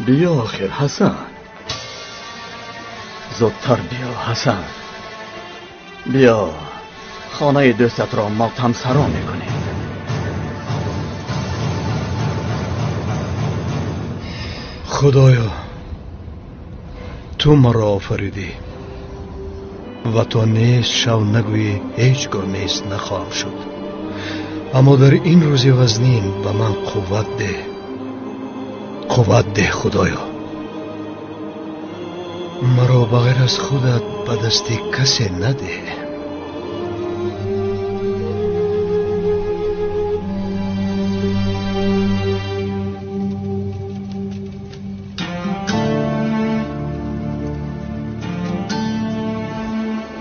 Биё охир Ҳасан. Зудтар биё Ҳасан. Биё хонаи дӯстатро мотамсаро мекунем. Худоё, ту маро офаридӣ ва то нест шав нагӯӣ ҳеҷ гоҳ нест нахоҳам шуд. Аммо дар ин рӯзи вазнин ба ман қувват деҳ. Қувват деҳ Худоё. Маро ба ғайр аз худат ба дасти касе надеҳ.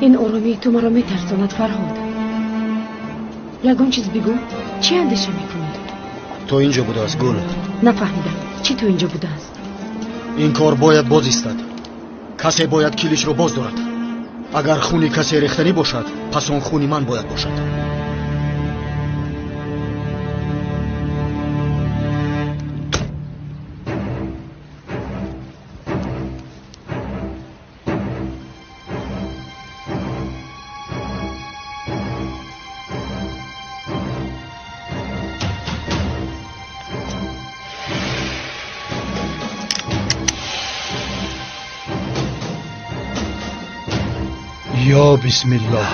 Ин оромии ту маро метарсонад, Фарҳод. Ягон чиз бигӯ, чӣ андеша мекунӣ? То инҷо будааст, Гул. Нафаҳмидам, чӣ то инҷо будааст? Ин кор бояд боз истад. Касе бояд килишро боз дорад. Агар хуни касе рехтанӣ бошад, пас он хуни ман бояд бошад. Ё бисмиллоҳ.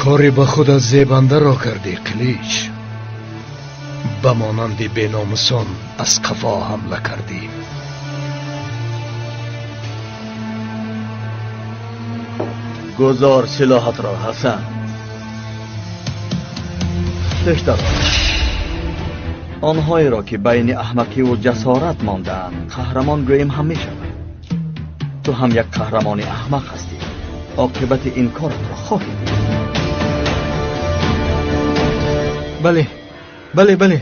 Кори ба худат зебанда ро кардӣ, Қилич. Ба монанди беномусон аз қафо ҳамла кардӣ. Гузор силоҳатро, Ҳасан. Пештар онҳоеро ки байни аҳмақиву ҷасорат мондаанд қаҳрамон гӯем ҳам мешавад. Ту ҳам як қаҳрамони аҳмақ ҳастӣ. Оқибати ин коратро хоҳӣ дид. Бале, бале, бале.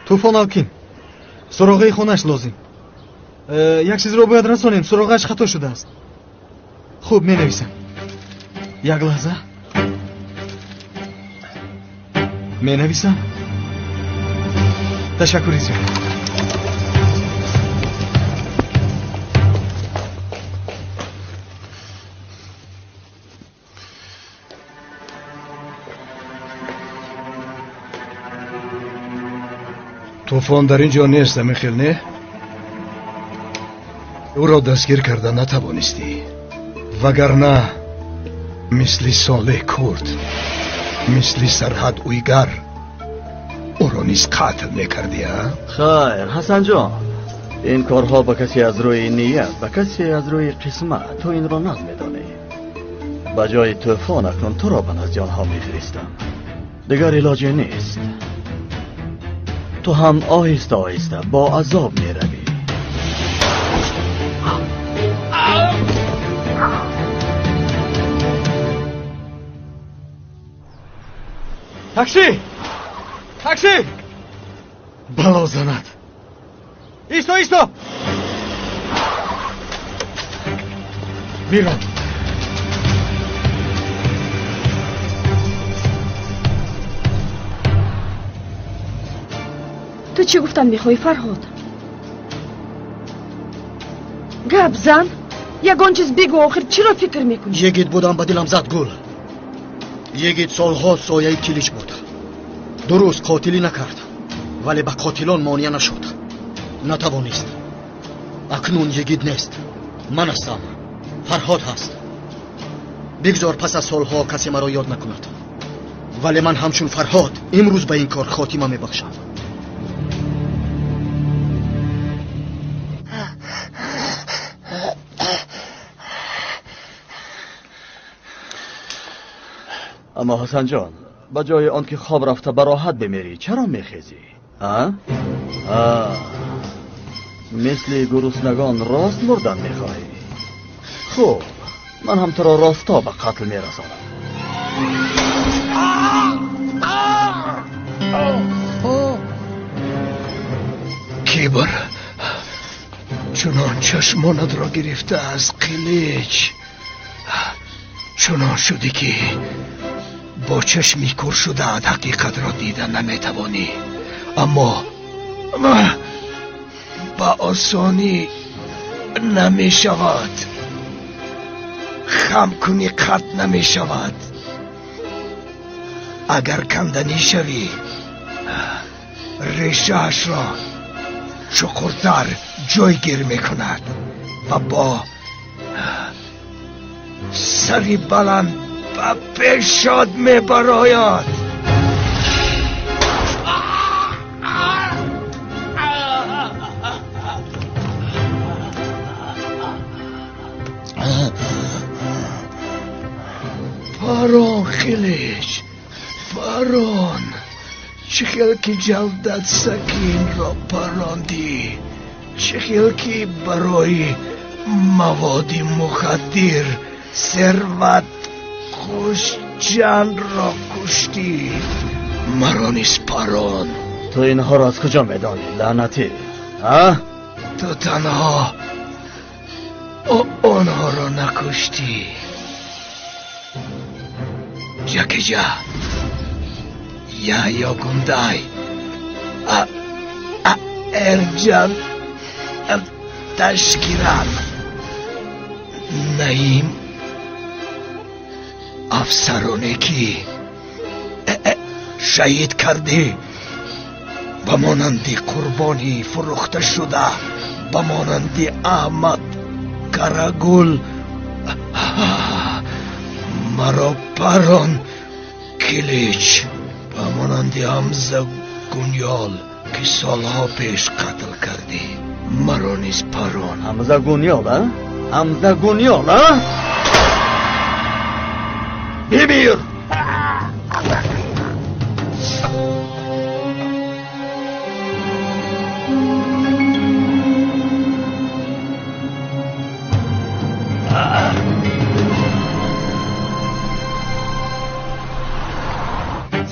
Тӯфон Алкин. Суроғаи хонаш лозим. Як чизро бояд расонем, суроғааш хато шудааст. Хуб, менависам. Як лаҳза. Менависам. Ташаккури зиёд. Тӯфон дар ин ҷо нест, Амихел, не? Ӯро дастгир карда натавонистӣ, вагарна мисли Солеҳ Курд, мисли Сарҳад Уйгар ӯро низ қатл мекардӣ, а? Хайр, Ҳасанҷон, ин корҳо ба касе аз рӯи ният, ба касе аз рӯи қисмат. Ту инро нағз медонӣ. Ба ҷои тӯфон акнун туро ба назди онҳо мефиристам. Дигар илоҷе нест. Ту ҳам оҳиста оҳиста бо азоб меравӣ. Такси! Такси! Бало занад! Исто, исто! Бирон! Ту чӣ гуфтан мехоҳӣ, Фарҳод? Гап зан, ягон чиз бигӯ, охир чиро фикр мекунӣ? Йигит будам, ба дилам зад, Гул. Йигит солҳо сояи Килич буд. Дуруст қотилӣ накард, вале ба қотилон монеа нашуд. Натавонист. Акнун йигит нест. Ман ҳастам. Фарҳод ҳаст. Бигзор пас аз солҳо касе маро ёд накунад, вале ман ҳамчун Фарҳод имрӯз ба ин кор хотима мебахшам. Аммо Ҳасанҷон, ба ҷои он ки хоб рафта ба роҳат бимирӣ, чаро мехезӣ? Мисли гуруснагон рост мурдан мехоҳӣ? Хуб, ман ҳам туро росто ба қатл мерасонам. Кибр чунон чашмонатро гирифта аз қилич, чунон шудӣ ки бо чашми кур шудаат ҳақиқатро дида наметавонӣ, аммо ба осонӣ намешавад, хам кунӣ қатъ намешавад. Агар канданӣ шавӣ, решаашро чуқуртар ҷойгир мекунад ва бо сари баланд ба пешод мебарояд. Парон, Қилич, парон. Чӣ хел ки Ҷавдат Сакинро парондӣ, чӣ хел ки барои маводи мухаддир Серват Хушҷанро куштӣ, маро низ парон. Ту инҳоро аз куҷо медонӣ, лаънатӣ? Ту танҳо онҳоро накуштӣ. Ҷакиҷа, Яҳё Гундай, Эрҷан Ташкиран, Наим афсароне ки шаҳид кардӣ, ба монанди қурбонӣ фурӯхта шуда, ба монанди Аҳмад Карагул маро парон, Килич, ба монанди Ҳамза Гунёл ки солҳо пеш қатл кардӣ, маро низ парон. Ҳамза Гунёл, Ҳамза Гунёл, бимир!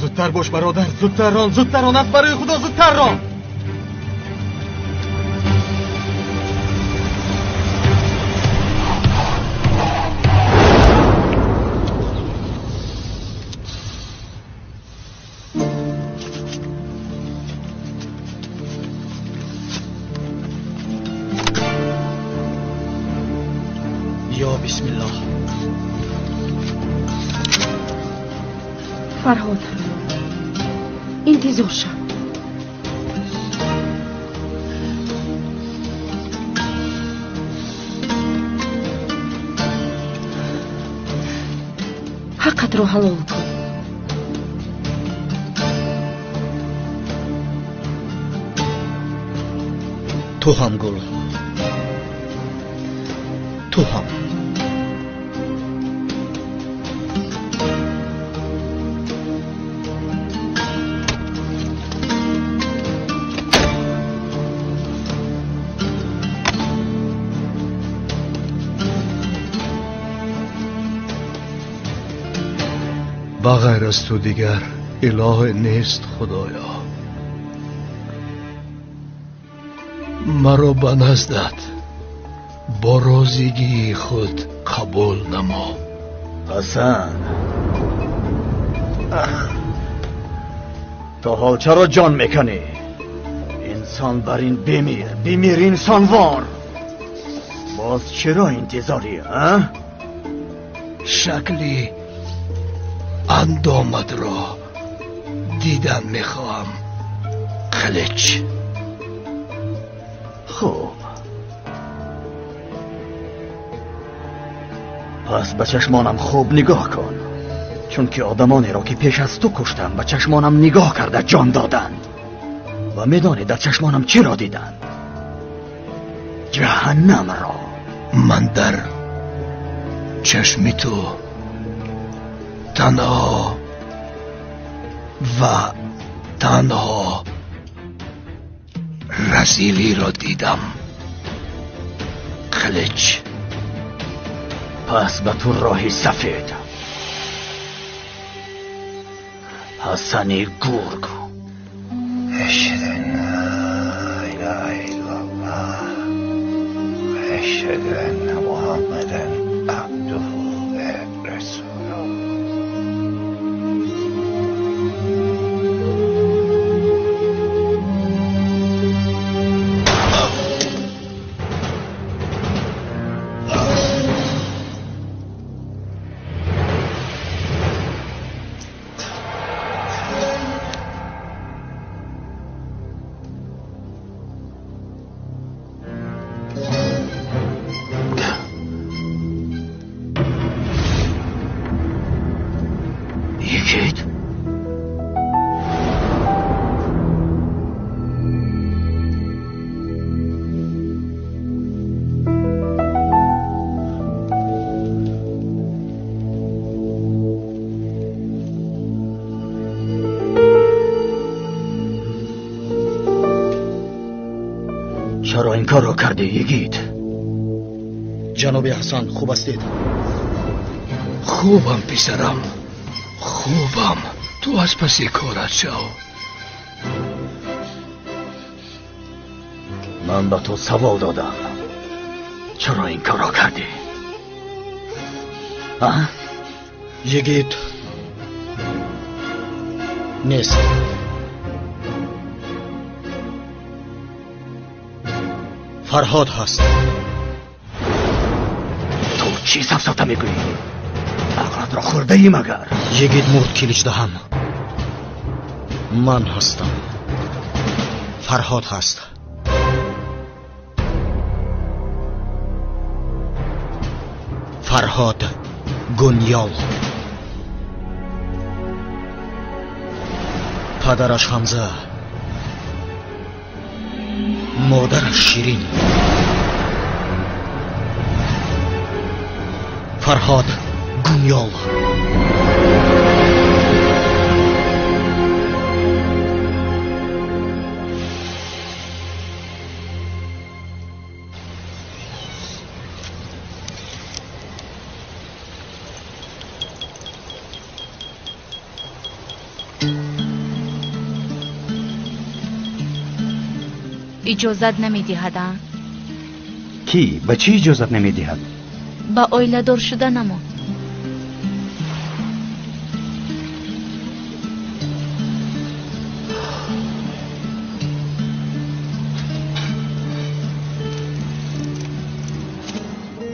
Зудтар бош бародар, зудтар рон, зудтар рон, аз барои Худо зудтар рон. Ё бисмиллоҳ. Фарҳод, интизор шав. Ҳаққатро ҳалол кун. Ту ҳам гул, ту ҳам. Ба ғайр аз ту дигар илоҳе нест, Худоё. Маро ба наздат бо розигии худ қабул намо. Ҳасан, то ҳол чаро ҷон мекунӣ? Инсон бар ин бимир, бимир инсонвор. Боз чаро интизорӣ, а? Шакли андоматро дидан мехоҳам, Қилич. Хуб, Пас ба чашмонам хуб нигоҳ кун, чунки одамонеро ки пеш аз ту куштам ба чашмонам нигоҳ карда ҷон доданд. Ва медонӣ дар чашмонам чиро диданд? Ҷаҳаннамро. Ман дар чашми ту танҳо ва танҳо разилиро дидам. Қилич. Пас ба ту роҳи сафед. Ҳасани гург. Ашҳаду ан ла илаҳа иллаллоҳ ва ашҳаду анна Муҳаммадан абдуҳу ва расулуҳ. چرا این کار را کردی یگید؟ جناب حسن خوب هستید؟ خوبم پسرم، خوبم. تو از پس کارت شو. من به تو سوال دادم چرا این کار را کردی؟ یگید نیست. فرهاد هست. تو چی سفسطه میگویی؟ عقلت را خورده ای مگر؟ یگید مرد کلیچ دهم. من هستم. فرهاد هست. فرهاد گنیال. پدرش حمزه، مادرش شیرین. فرهاد گونیال. иҷозат намедиҳад? Кӣ? Ба чӣ иҷозат намедиҳад? Ба оиладор шуданамон.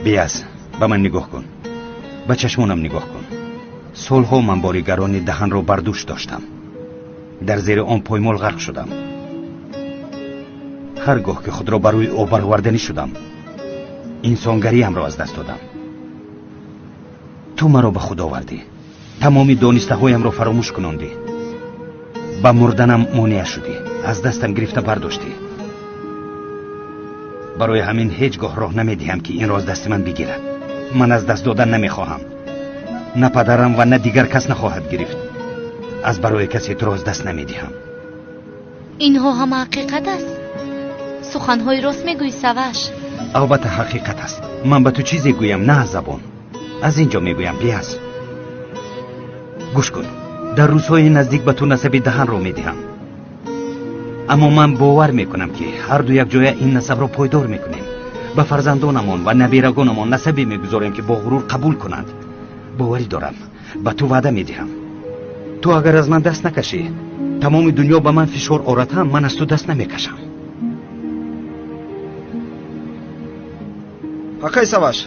Биаз, ба ман нигоҳ кун, ба чашмонам нигоҳ кун. Солҳо ман бори гарони даҳанро бар дӯш доштам. Дар зери он поймол ғарқ шудам. Ҳар гоҳ ки худро бар рӯи об бароварданӣ шудам, инсонгариамро аз даст додам. Ту маро ба худ овардӣ, тамоми донистаҳоямро фаромӯш кунондӣ, ба мурданам монеа шудӣ, аз дастам гирифта бардоштӣ. Барои ҳамин ҳеҷ гоҳ роҳ намедиҳам ки инро аз дасти ман бигирад. Ман аз даст додан намехоҳам. На падарам ва на дигар кас нахоҳад гирифт. Аз барои касе туро аз даст намедиҳам. Инҳо ҳама ҳақиқат аст? Суханҳои рост мегӯӣ, Саваш? Албатта ҳақиқат аст. Ман ба ту чизе гӯям, на аз забон. Аз ин ҷо мегӯям, биаз. Гӯш кун, дар рӯзҳои наздик ба ту насаби даҳанро медиҳам. Аммо ман бовар мекунам ки ҳарду якҷоя ин насабро пойдор мекунем. Ба фарзандонамон ва набирагонамон насабе мегузорем ки бо ғурур қабул кунанд. Боварӣ дорам, ба ту ваъда медиҳам. Ту агар аз ман даст накашӣ, тамоми дунё ба ман фишор орад ҳам, ман аз ту даст намекашам. Акай Саваш,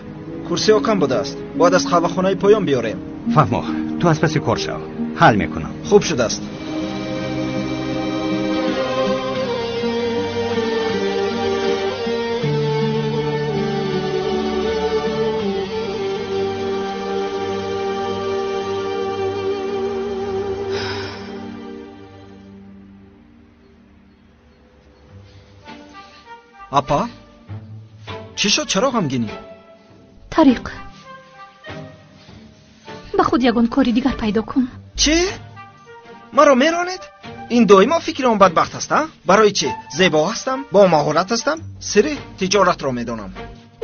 курсиҳо кам будааст. Бояд аз қаҳвахонаи поён биёрем. Фаҳмо, ту аз паси кор шав. Ҳал мекунам. Хуб шудааст. Апа, чӣ шуд? Чаро ғамгинӣ? Тариқ, ба худ ягон кори дигар пайдо кун. Чӣ? Маро меронед? Ин доимо фикри он бадбахт аст, а? Барои чӣ? Зебо ҳастам, бо маҳорат ҳастам, сирри тиҷоратро медонам.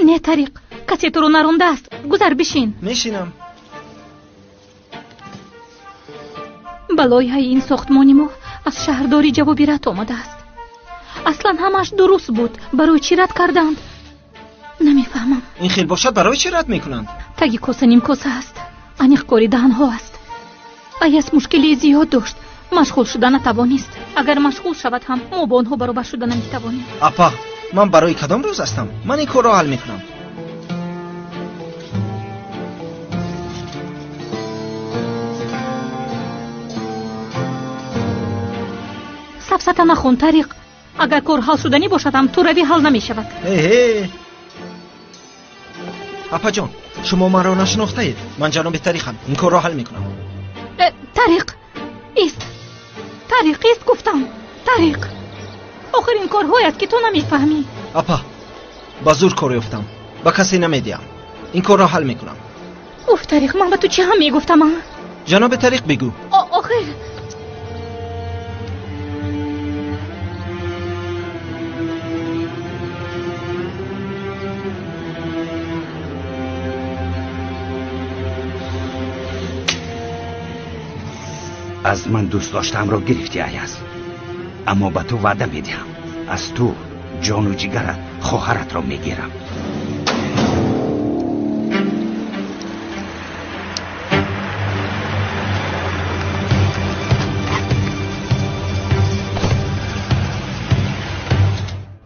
Не, Тариқ, касе туро нарондааст. Гузар, бишин. Мешинам. Ба лоиҳаи ин сохтмони мо аз шаҳрдорӣ ҷавоби рад омадааст. Аслан ҳамааш дуруст буд. Барои чӣ рад карданд? Намефаҳмам. Ин хел бошад, барои чӣ рад мекунанд? Таги коса нимкоса аст. Аниқ кори даҳанҳо аст. Аяс мушкилии зиёд дошт. Машғул шуда натавонист. Агар машғул шавад ҳам, мо бо онҳо баробар шуда наметавонем. Апа, ман барои кадом рӯз ҳастам? Ман ин корро ҳал мекунам. Сафсата нахон, Тариқ. Агар кор ҳал шуданӣ бошад ҳам, ту равӣ ҳал намешавад. Эҳе, апаҷон, шумо маро нашинохтаед. Ман ҷаноби Тариқам. Ин корро ҳал мекунам. Тариқ, ист. Тариқ, ист гуфтам. Тариқ, охир ин корҳоест ки ту намефаҳмӣ. Апа, ба зур кор ёфтам. Ба касе намедиҳам. Ин корро ҳал мекунам. Уф, Тариқ, ман ба ту чӣ ҳам мегуфтам? Ҷаноби Тариқ, бигӯ. Охир аз ман дӯст доштаамро гирифтӣ, Аяз. Аммо ба ту ваъда медиҳам, аз ту ҷону ҷигарат хоҳаратро мегирам.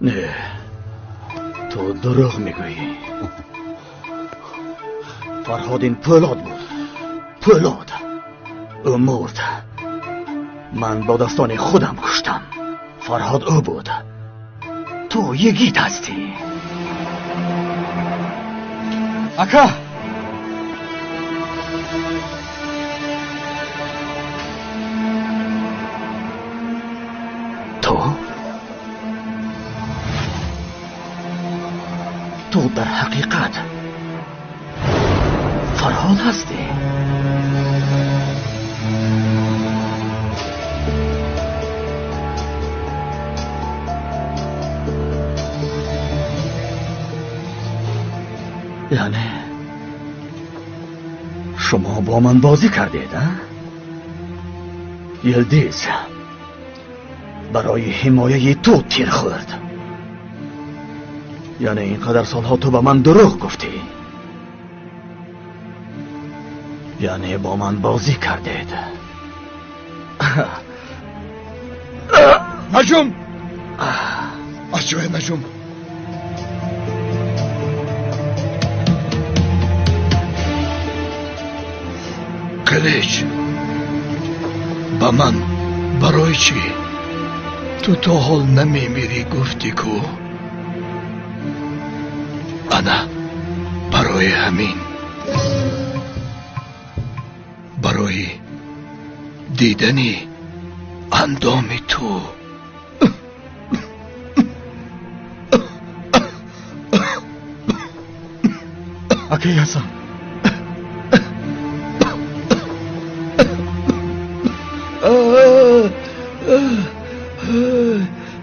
Не, ту дурӯғ мегӯӣ. Фарҳод ин пӯлод буд. Пӯлод. Ӯ мурд. Ман бо дастони худам куштам. Фарҳод ӯ буд. Ту йигит ҳастӣ. Ака! Ту? Ту дар ҳақиқат Фарҳод ҳастӣ? Яъне шумо бо ман бозӣ кардед, а? Йилдиз барои ҳимояи ту тир хӯрд. Яъне ин қадар солҳо ту ба ман дурӯғ гуфтӣ. Яъне бо ман бозӣ кардед. Наҷум! Аз ҷоя наҷум! Қилич, ба ман барои чӣ? Ту то ҳол намемирӣ гуфтӣ ку? Ана барои ҳамин, барои дидани андоми ту. Акай Ҳасан,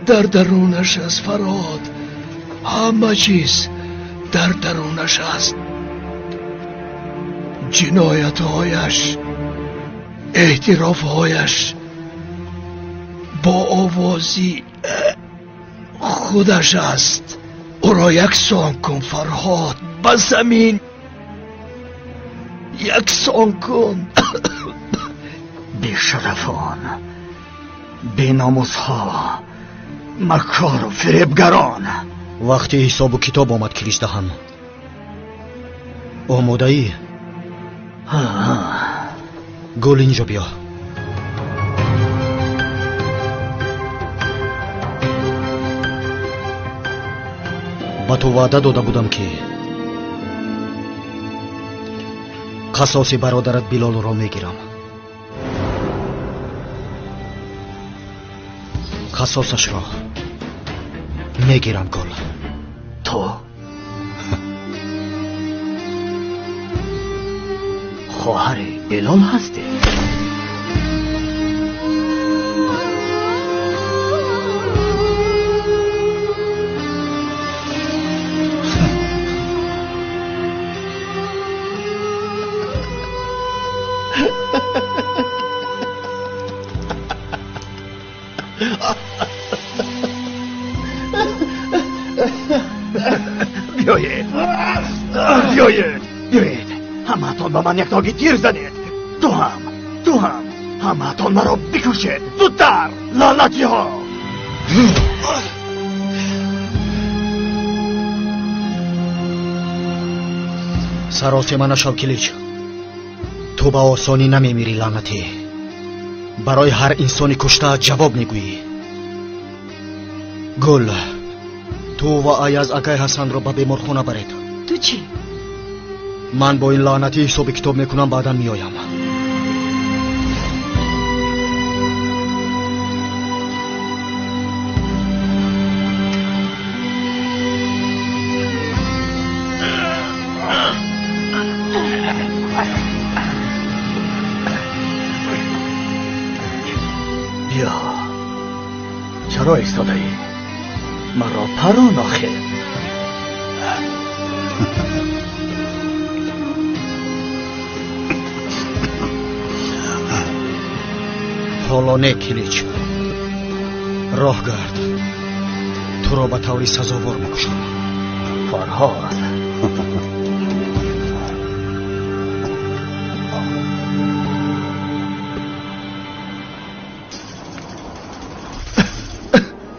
дар дарунаш аст Фарҳод. Ҳама чиз дар дарунаш аст. Ҷиноятҳояш, эътирофҳояш бо овози худаш аст. Ӯро яксон кун, Фарҳод, ба замин яксон кун. Бешарафон, беномусҳо, макору фиребгарон. Вақти ҳисобу китоб омад, Киличдаҳан. Омодаӣ? Гул, инҷо биё. Ба ту ваъда дода будам, ки қасоси бародарат Билолро мегирам. Қасосашро мегирам, Гул. Ту хоҳари Билол ҳастӣ? Биёед, биёед, биёед, ҳамаатон ба ман яктоги тир занед. Ту ҳам, ту ҳам, ҳамаатон маро бикушед. Зудтар, лаънатиҳо! Саросема нашав, Килич. Ту ба осонӣ намемирӣ, лаънатӣ. Барои ҳар инсони кушта ҷавоб мегӯӣ. Гул, ту ва Аяз акай Ҳасанро ба беморхона баред. Ту чӣ? Ман бо ин лаънатӣ ҳисоби китоб мекунам, баъдан меоям. Биё, чаро истодаӣ? Маро парон охир. Ҳоло не, Килич. Роҳ гард, туро ба таври сазовор мекушам. Фарҳод,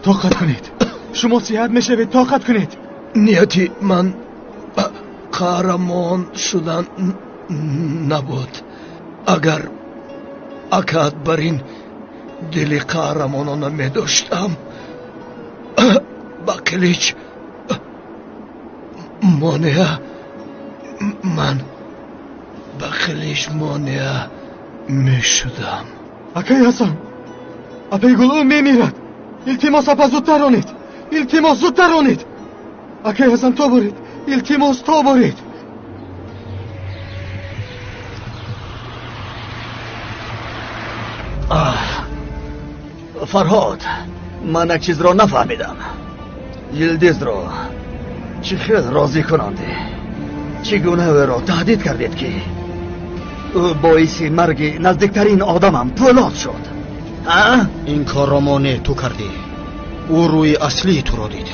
тоқат кунед, шумо сиҳат мешавед, тоқат кунед. Нияти ман қаҳрамон шудан набуд. Агар акат бар ин дили қаҳрамонона медоштам, ба қилич монеа ман ба қилич монеа мешудам. Акай Ҳасан, апаи Гул, ӯ мемирад. Илтимос, апа, зудтар ронед. Илтимос, зудтар ронед. Акай Ҳасан, то боред. Илтимос, то боред. Фарҳод, ман як чизро нафаҳмидам. Йилдизро чӣ хел розӣ кунандӣ? Чӣ гуна ӯро таҳдид кардед, ки ӯ боиси марги наздиктарин одамам Пӯлод шуд? Ин корро мо не, ту кардӣ. Ӯ рӯи аслии туро дид.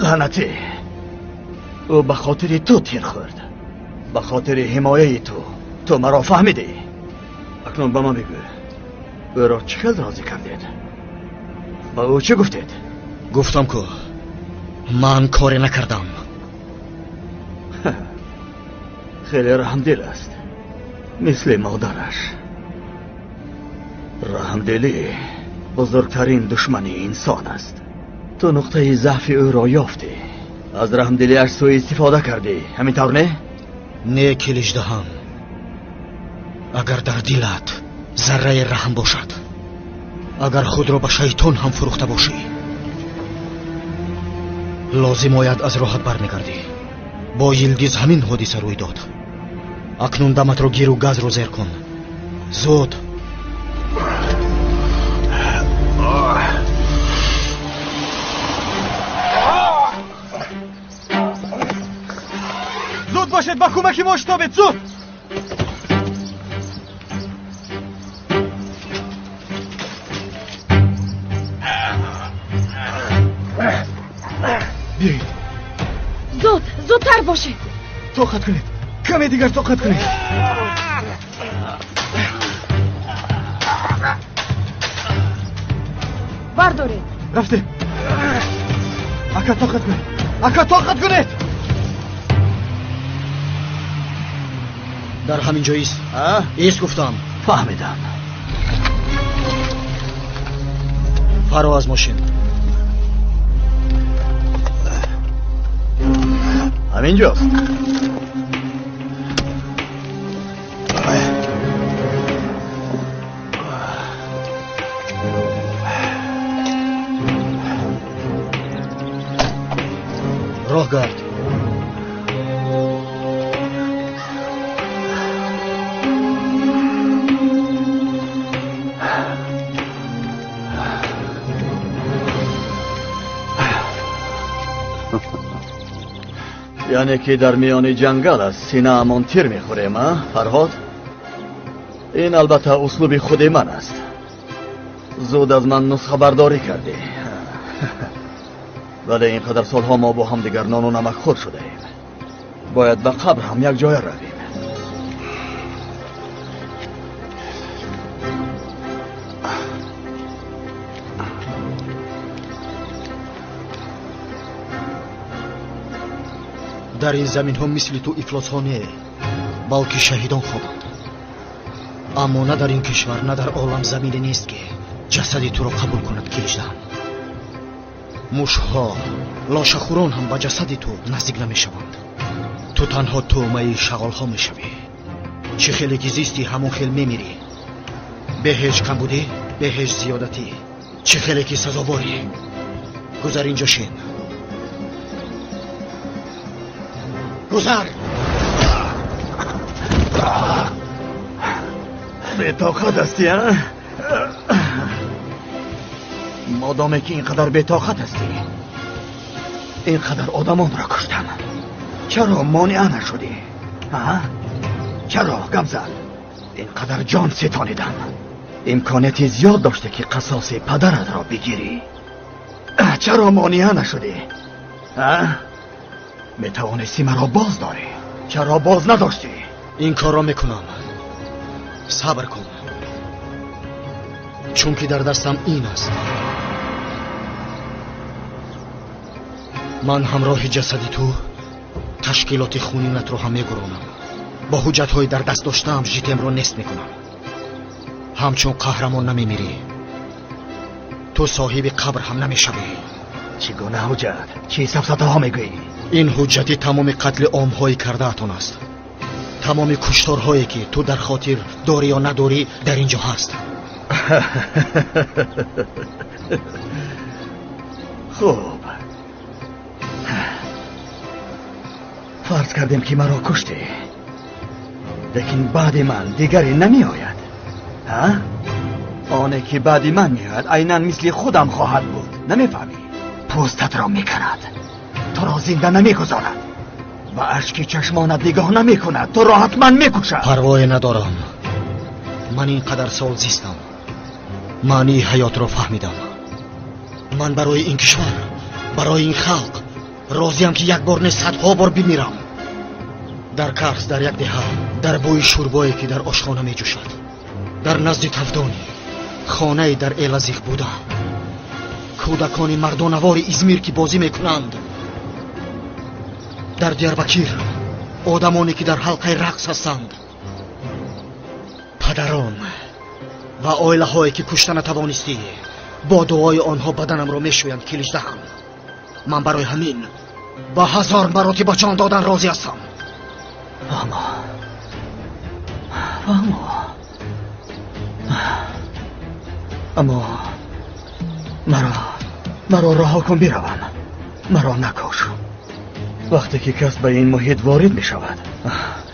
Лаънатӣ, ӯ ба хотири ту тир хӯрд, ба хотири ҳимояи ту. Ту маро фаҳмидӣ? Акнун ба ман бигӯ, ӯро чӣ хел розӣ кардед? Ба ӯ чӣ гуфтед? Гуфтам ку, ман коре накардам. Хеле раҳмдил аст, мисли модараш. Раҳмдилӣ бузургтарин душмани инсон аст. Ту нуқтаи заъфи ӯро ёфтӣ, аз раҳмдилиаш суистифода кардӣ, ҳамин тавр не? Не, Киличдаҳан, агар дар дилат зарраи раҳм бошад, агар худро ба шайтон ҳам фурӯхта бошӣ, лозим ояд аз роҳат бармегардӣ. Бо Йилдиз ҳамин ҳодиса рӯй дод. Акнун даматро гиру газро зер кун. Зуд! Зуд бошед, ба кӯмаки мо шитобед, зуд! Биёед. Зуд, зудтар бошед. Тоқат кунед, каме дигар тоқат кунед. Бардоред. Рафтем. Ака, тоқат кунед, ака, тоқат кунед. Дар ҳамин ҷо ист. Ист гуфтам. Фаҳмидам. Фаро аз мошин. Ҳамин ҷост. Роҳ гард. Яъне ки дар миёни ҷангал аз синаамон тир мехӯрем, а Фарҳод? Ин албатта услуби худи ман аст. Зуд аз ман нусхабардорӣ кардӣ. Вале ин қадар солҳо мо бо ҳамдигар нону намак хӯр шудаем. Бояд ба қабр ҳам як ҷоя равем. Дар ин заминҳо мисли ту ифлосҳо не, балки шаҳидон хобанд. Аммо на дар ин кишвар, на дар олам замине нест, ки ҷасади туро қабул кунад. Киличдаҳан, мушҳо, лошахӯрон ҳам ба ҷасади ту наздик намешаванд. Ту танҳо тӯъмаи шағолҳо мешавӣ. Чӣ хеле ки зистӣ, ҳамон хел мемирӣ. Бе ҳеҷ камбудӣ, бе ҳеҷ зиёдатӣ. Чӣ хеле ки сазоворӣ. Гузар, инҷо шин. Гузар! Бетоқат ҳастӣ, а? Модоме ки ин қадар бетоқат ҳастӣ, ин қадар одамонро куштам, чаро монеа нашудӣ? Чаро гап зад? Ин қадар ҷон ситонидам. Имконияти зиёд доште ки қасоси падаратро бигирӣ. Чаро монеа нашудӣ? Метавонисти маро боз дорӣ. Чаро боз надоштӣ? Ин корро мекунам. Сабр кун, чунки дар дастам ин аст. Ман ҳамроҳи ҷасади ту ташкилоти хунинатро ҳам мегуронам. Бо ҳуҷҷатҳои дар даст доштаам житемро нест мекунам. Ҳамчун қаҳрамон намемирӣ. Ту соҳиби қабр ҳам намешавӣ. Чӣ гуна ҳуҷҷат? Чӣ сафсатаҳо мегӯӣ? Ин ҳуҷҷати тамоми қатли омҳои кардаатон аст. Тамоми кушторҳое ки ту дар хотир дорӣ ё надорӣ, дар ин ҷо ҳаст. Хуб, фарз кардем ки маро куштӣ, лекин баъди ман дигаре намеояд. Оне ки баъди ман меояд, айнан мисли худам хоҳад буд. Намефаҳмӣ? Пӯстатро меканад, туро зинда намегузорад, ба ашки чашмонат нигоҳ намекунад, туро ҳатман мекушад. Парвое надорам. Ман ин қадар сол зистам, маънии ҳаётро фаҳмидам. Ман барои ин кишвар, барои ин халқ розиям, ки як бор не, садҳо бор бимирам. Дар Карс, дар як деҳа, дар бӯи шӯрбое ки дар ошхона меҷӯшад, дар назди тавдони хонае дар Элазиғ буда, кӯдакони мардонавори Измир ки бозӣ мекунанд, дар Диярбакир одамоне ки дар ҳалқаи рақс ҳастанд, падарон ва оилаҳое ки кушта натавонистӣ, бо дуои онҳо баданамро мешӯянд. Киличдаҳам, ман барои ҳамин ба 1000 маротиба ҷон додан розӣ ҳастам. Фаҳмо, фаҳмо, аммо маро раҳо кун, биравам. Маро накуш. Вақте ки кас ба ин муҳит ворид мешавад,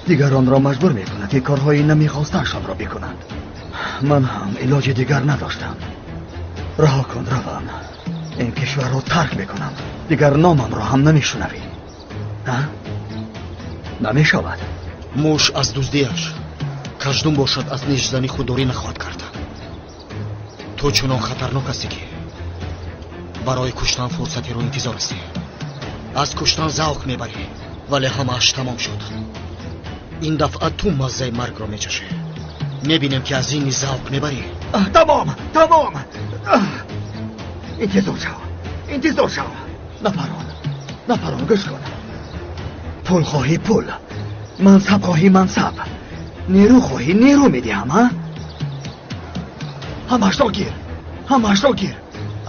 дигаронро маҷбур мекунад ки корҳои намехостаашонро бикунанд. Ман ҳам илоҷи дигар надоштам. Раҳо кун, равам. Ин кишварро тарк мекунам. Дигар номамро ҳам намешунавӣ. Намешавад. Муш аз дуздиаш, каждум бошад аз нишзанӣ худдорӣ нахоҳад кард. Ту чунон хатарнок ҳастӣ, ки барои куштан фурсатеро интизор ҳастӣ. Аз куштан завқ мебарӣ, вале ҳамааш тамом шуд. Ин дафъа ту маззаи маргро мечашӣ. Мебинем, ки аз ин низ завқ мебарӣ. Тамом, тамом. Интизор шав, интизор шав. Нафарон, нафарон, гӯш кун. Пул хоҳӣ пул, мансаб хоҳӣ мансаб, нерӯ хоҳӣ нерӯ медиҳам. Ҳамаашро гир, ҳамаашро гир,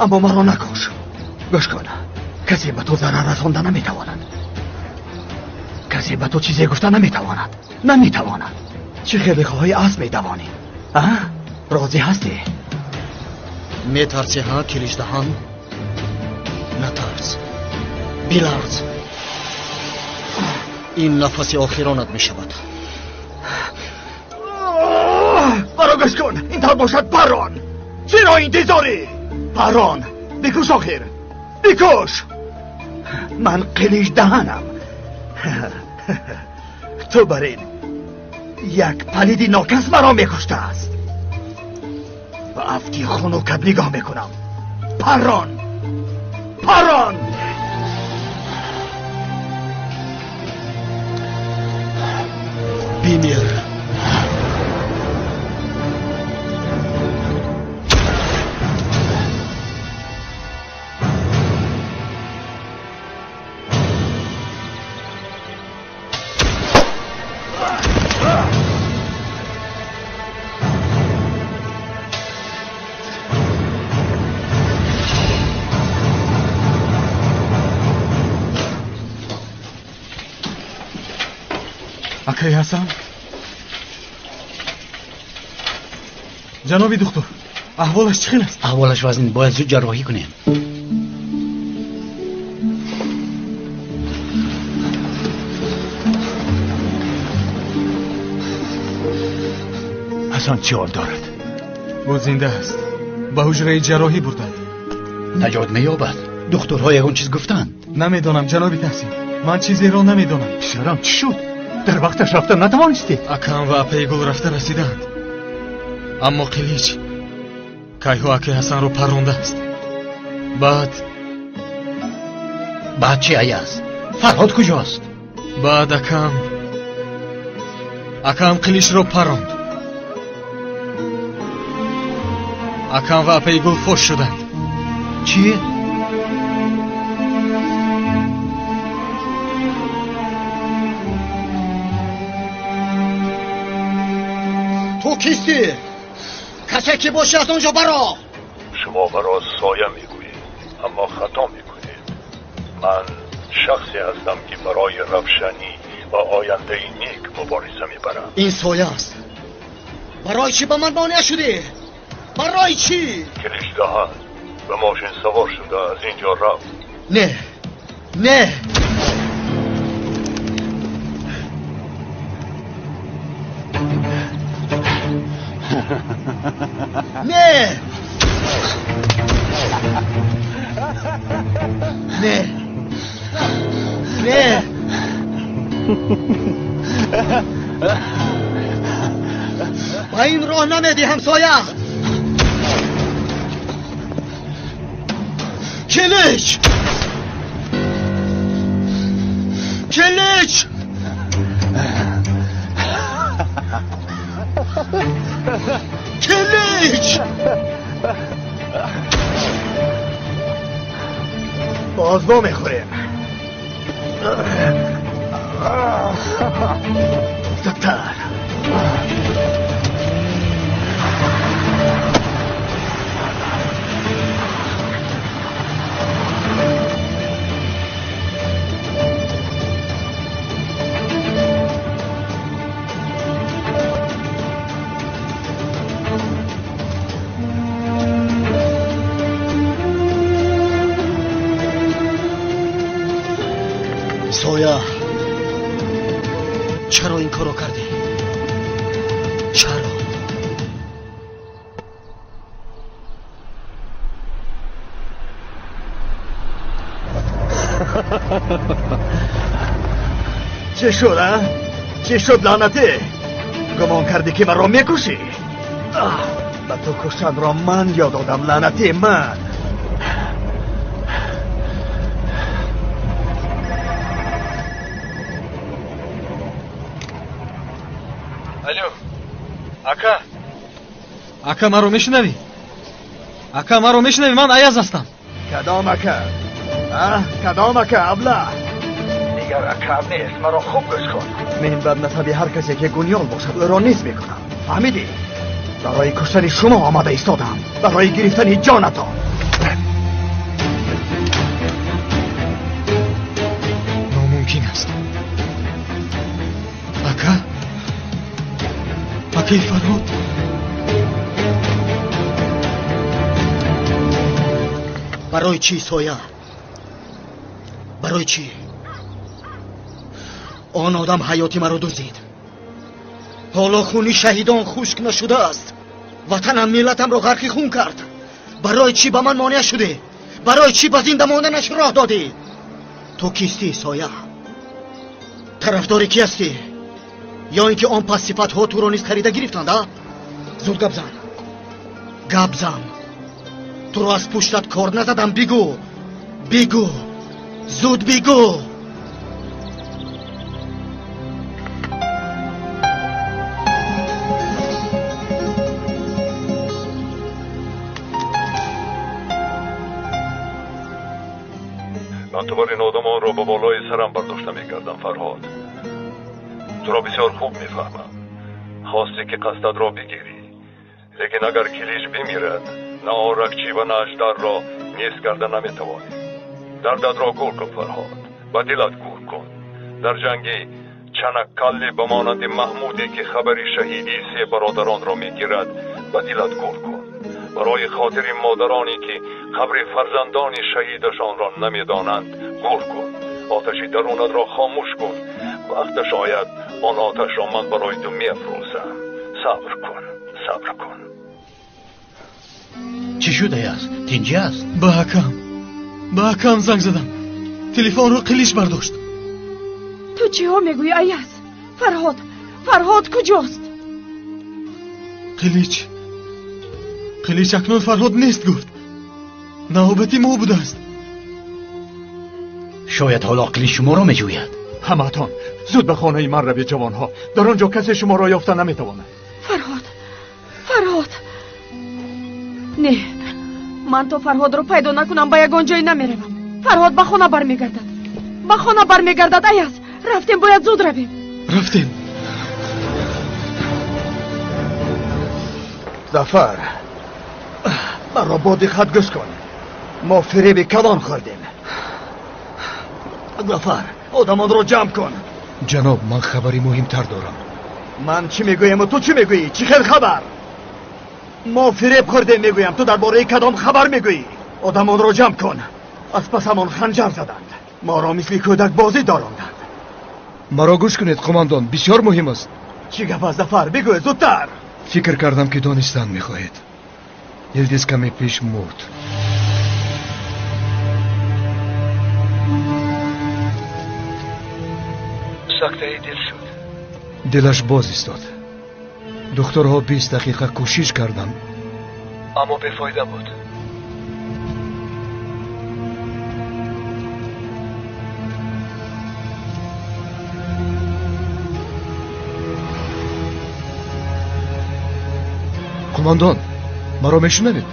аммо маро накуш. Гӯш кун, касе ба ту зарар расонда наметавонад. Касе ба ту чизе гуфта наметавонад. Наметавонад. Чӣ хеле хоҳӣ асп медавонӣ. Розӣ ҳастӣ? Метарсӣ, ҳа, Киличдаҳан? Натарс, биларз. Ин нафаси охиронат мешавад. Маро гӯш кун, ин тавр бошад парон. Чиро интизорӣ? Парон, бикуш охир, бикуш. Ман қилич даҳанам. Ту бар ин як палиди нокас маро мекуштааст. Ба афти хунукат нигоҳ мекунам. Парон, парон. Бимир. Акай Ҳасан, ҷаноби духтур, аҳволаш чӣ хел аст? Аҳволаш вазнин, бояд зуд ҷарроҳӣ кунем. Ҳасан чӣ ҳол дорад? Ӯ зинда аст. Ба ҳуҷраи ҷарроҳӣ бурданд. Наҷот меёбад? Духтурҳо ягон чиз гуфтанд? Намедонам, ҷаноби Таҳсин. Ман чизеро намедонам. Писарам, чӣ шуд? Дар вақташ рафта натавонистед? Акам ва апаи Гул рафта расиданд. Аммо Қилич кайҳо акаи Ҳасанро паррондааст. Баъд Баъд чи, Аяз? Фарҳод куҷост? Баъд акам Қиличро парронд. Акам ва апаи Гул фош шуданд. Чӣ? Ту кистӣ? Касе ки бошӣ, аз он ҷо баро. Шумо маро соя мегӯед, аммо хато мекунед. Ман шахсе ҳастам, ки барои равшанӣ ва ояндаи нек мубориза мебарам. Ин соя аст. Барои чӣ ба ман монеа шудӣ? Барои чӣ? Киличдаҳан ба мошин савор шуда аз ин ҷо рафт. Не, не. Не! Не! Не! Ба ин роҳ намедиҳам, соя! Килич! Килич! Килич! Боз во мехӯрем. Зудтар. Соя, чаро ин корро кардӣ? Чаро? Чӣ шуд, а? Чӣ шуд, лаънатӣ? Гумон кардӣ, ки маро мекушӣ? Ба ту куштанро ман ёд додам, лаънатӣ, ман. Алло, ака. Ака, маро мешунавӣ? Ака, маро мешунавӣ? Ман Аяз ҳастам. Кадом ака? А? Кадом ака, абла? Дигар акам нест, маро хуб гӯш кун. Ман бар насаби ҳар касе ки гунёл бошад, ӯро низ мекунам. Фаҳмидӣ? Барои куштани шумо омада истодам. Барои гирифтани ҷонатон. Номумкин аст. Ака? Акаи Фарҳод? Барои чӣ, соя? Барои чӣ? Он одам ҳаёти маро дуздид. Ҳоло хуни шаҳидон хушк нашудааст. Ватанам, миллатамро ғарқи хун кард. Барои чӣ ба ман монеа шудӣ? Барои чӣ ба зинда монданаш роҳ додӣ? Ту кистӣ, соя? Тарафдори кӣ ҳастӣ? Ё ин ки он пас сифатҳо туро низ харида гирифтанд, а? Зуд гап зан, гап зан. Туро аз пуштат кор назадам. Бигӯ, бигӯ, зуд бигӯ. Ман ту бар ин одамонро ба болои сарам бардошта мекардам, Фарҳод. Туро бисёр хуб мефаҳмам. Хостӣ ки қасдатро бигирӣ, лекин агар Килич бимирад, на оракчӣ ва на аждарро нест карда наметавонӣ. Дардатро гур кун, Фарҳод, ба дилат гур кун. Дар ҷанги Чанаккалле ба монанди Маҳмуде ки хабари шаҳидии се бародаронро мегирад, ба дилат гур кун. Барои хотири модароне ки қабри фарзандони шаҳидашонро намедонанд, гур кун. Оташи дарунатро хомӯш кун. Вақташ ояд, он оташро ман барои ту меафрӯзам. Сабр кун, сабр кун. Чӣ шудааст? Тинҷӣ аст? Ба акам занг задам. Телефонро Қилич бардошт. Ту чиҳо мегӯӣ, Аяз? Фарҳод, Фарҳод куҷост? Қилич, Қилич акнун Фарҳод нест гуфт. Навбати мо будааст. Шояд ҳоло Қилич шуморо меҷӯяд. Ҳамаатон зуд ба хонаи ман равед, ҷавонҳо. Дар он ҷо касе шуморо ёфта наметавонад. Фарҳод, Фарҳод. Не, ман то Фарҳодро пайдо накунам ба ягон ҷой намеравам. Фарҳод ба хона бармегардад, ба хона бармегардад. Аяз, рафтем, бояд зуд равем. Рафтем. Зафар, маро бо диққат гӯш кун. Мо фиреби калон хӯрдем. Зафар, одамонро ҷамъ кун. Ҷаноб, ман хабари муҳимтар дорам. Ман чӣ мегӯяму ту чӣ мегӯӣ? Чӣ хел хабар? Мо фиреб хӯрдем мегӯям, ту дар бораи кадом хабар мегӯӣ? Одамонро ҷамъ кун. Аз пасамон ханҷар заданд. Моро мисли кӯдак бозӣ доронданд. Маро гӯш кунед, қумандон, бисёр муҳим аст. Чӣ гап аст, Зафар? Бигӯ зудтар. Фикр кардам ки донистан мехоҳед. Йилдиз каме пеш мурд. Сактаи дил шуд. Дилаш боз истод. Духтурҳо 20 дақиқа кӯшиш карданд, аммо бефоида буд. Қумандон, маро мешунавед?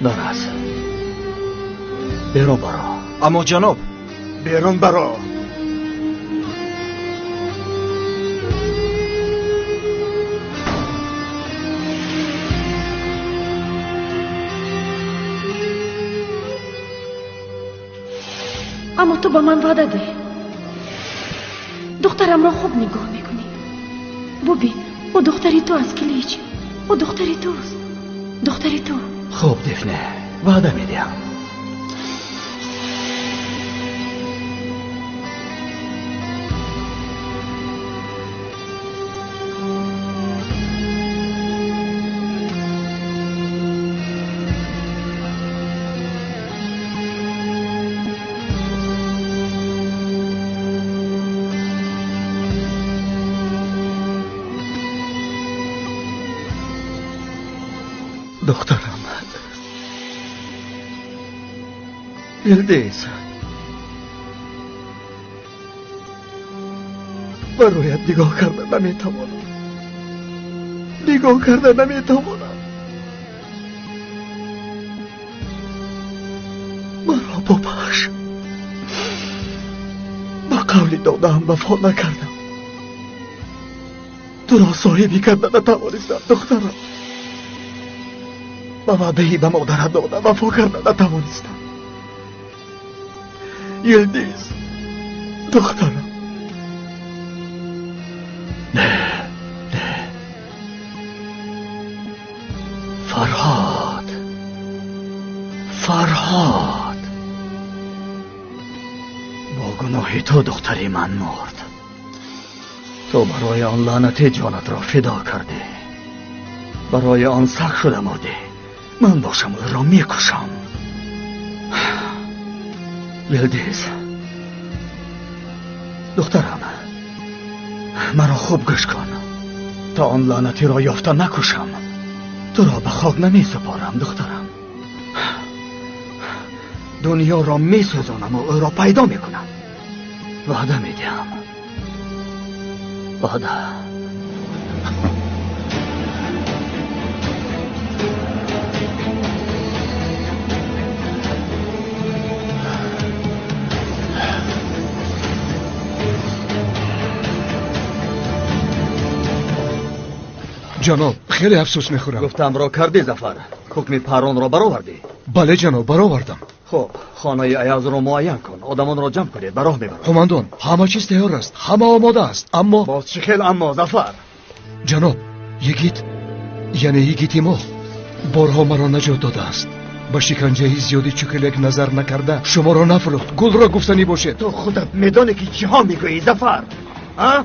Нарас, берун баро. Аммо ҷаноб, берун баро. Аммо ту ба ман ваъда деҳ, духтарамро хуб нигоҳ мекунӣ. Бубин, ӯ духтари ту аст, Килич. Ӯ духтари туст, духтари ту. Хуб, Дифне, ваъда медиҳам. Духтарам Йилдиз, Ба рӯят нигоҳ карда наметавонам. Нигоҳ карда наметавонам. Маро бубахш. Ба қавли додаам вафо накардам. Туро соҳибӣ карда натавонистам, духтарам. Ба ваъдаи ба модарат дода вафо карда натавонистам. Йилдиз, духтарам. Не, не. Фарҳод, Фарҳод. Бо гуноҳи ту духтари ман мурд. Ту барои он лаънати ҷонатро фидо кардӣ. Барои он саг шуда мурдӣ. Ман бошам ӯро мекушам. Йилдиз, духтарам, маро хуб гӯш кун. То он лаънатиро ёфта накушам, туро ба хок намесупорам, духтарам. Дунёро месӯзонам ва ӯро пайдо мекунам. Ваъда медиҳам. Ваъда. Ҷаноб, хеле афсӯс мехӯрам. Гуфтамро кардӣ, Зафар. Ҳукми паронро баровардӣ? Бале, ҷаноб, баровардам. Хуб, хонаи Аязро муайян кун. Одамонро ҷамъ кунед, ба роҳ мебарам. Қумандон, ҳама чиз тайёр аст, ҳама омода аст, аммо боз чӣ хел аммо, Зафар? Ҷаноб, йигит, яъне йигити мо борҳо маро наҷот додааст. Ба шиканҷаи зиёди чукелек назар накарда шуморо нафурӯхт. Гулро гуфтанӣ бошед. Ту худат медонӣ ки чиҳо мегӯӣ, Зафар? А?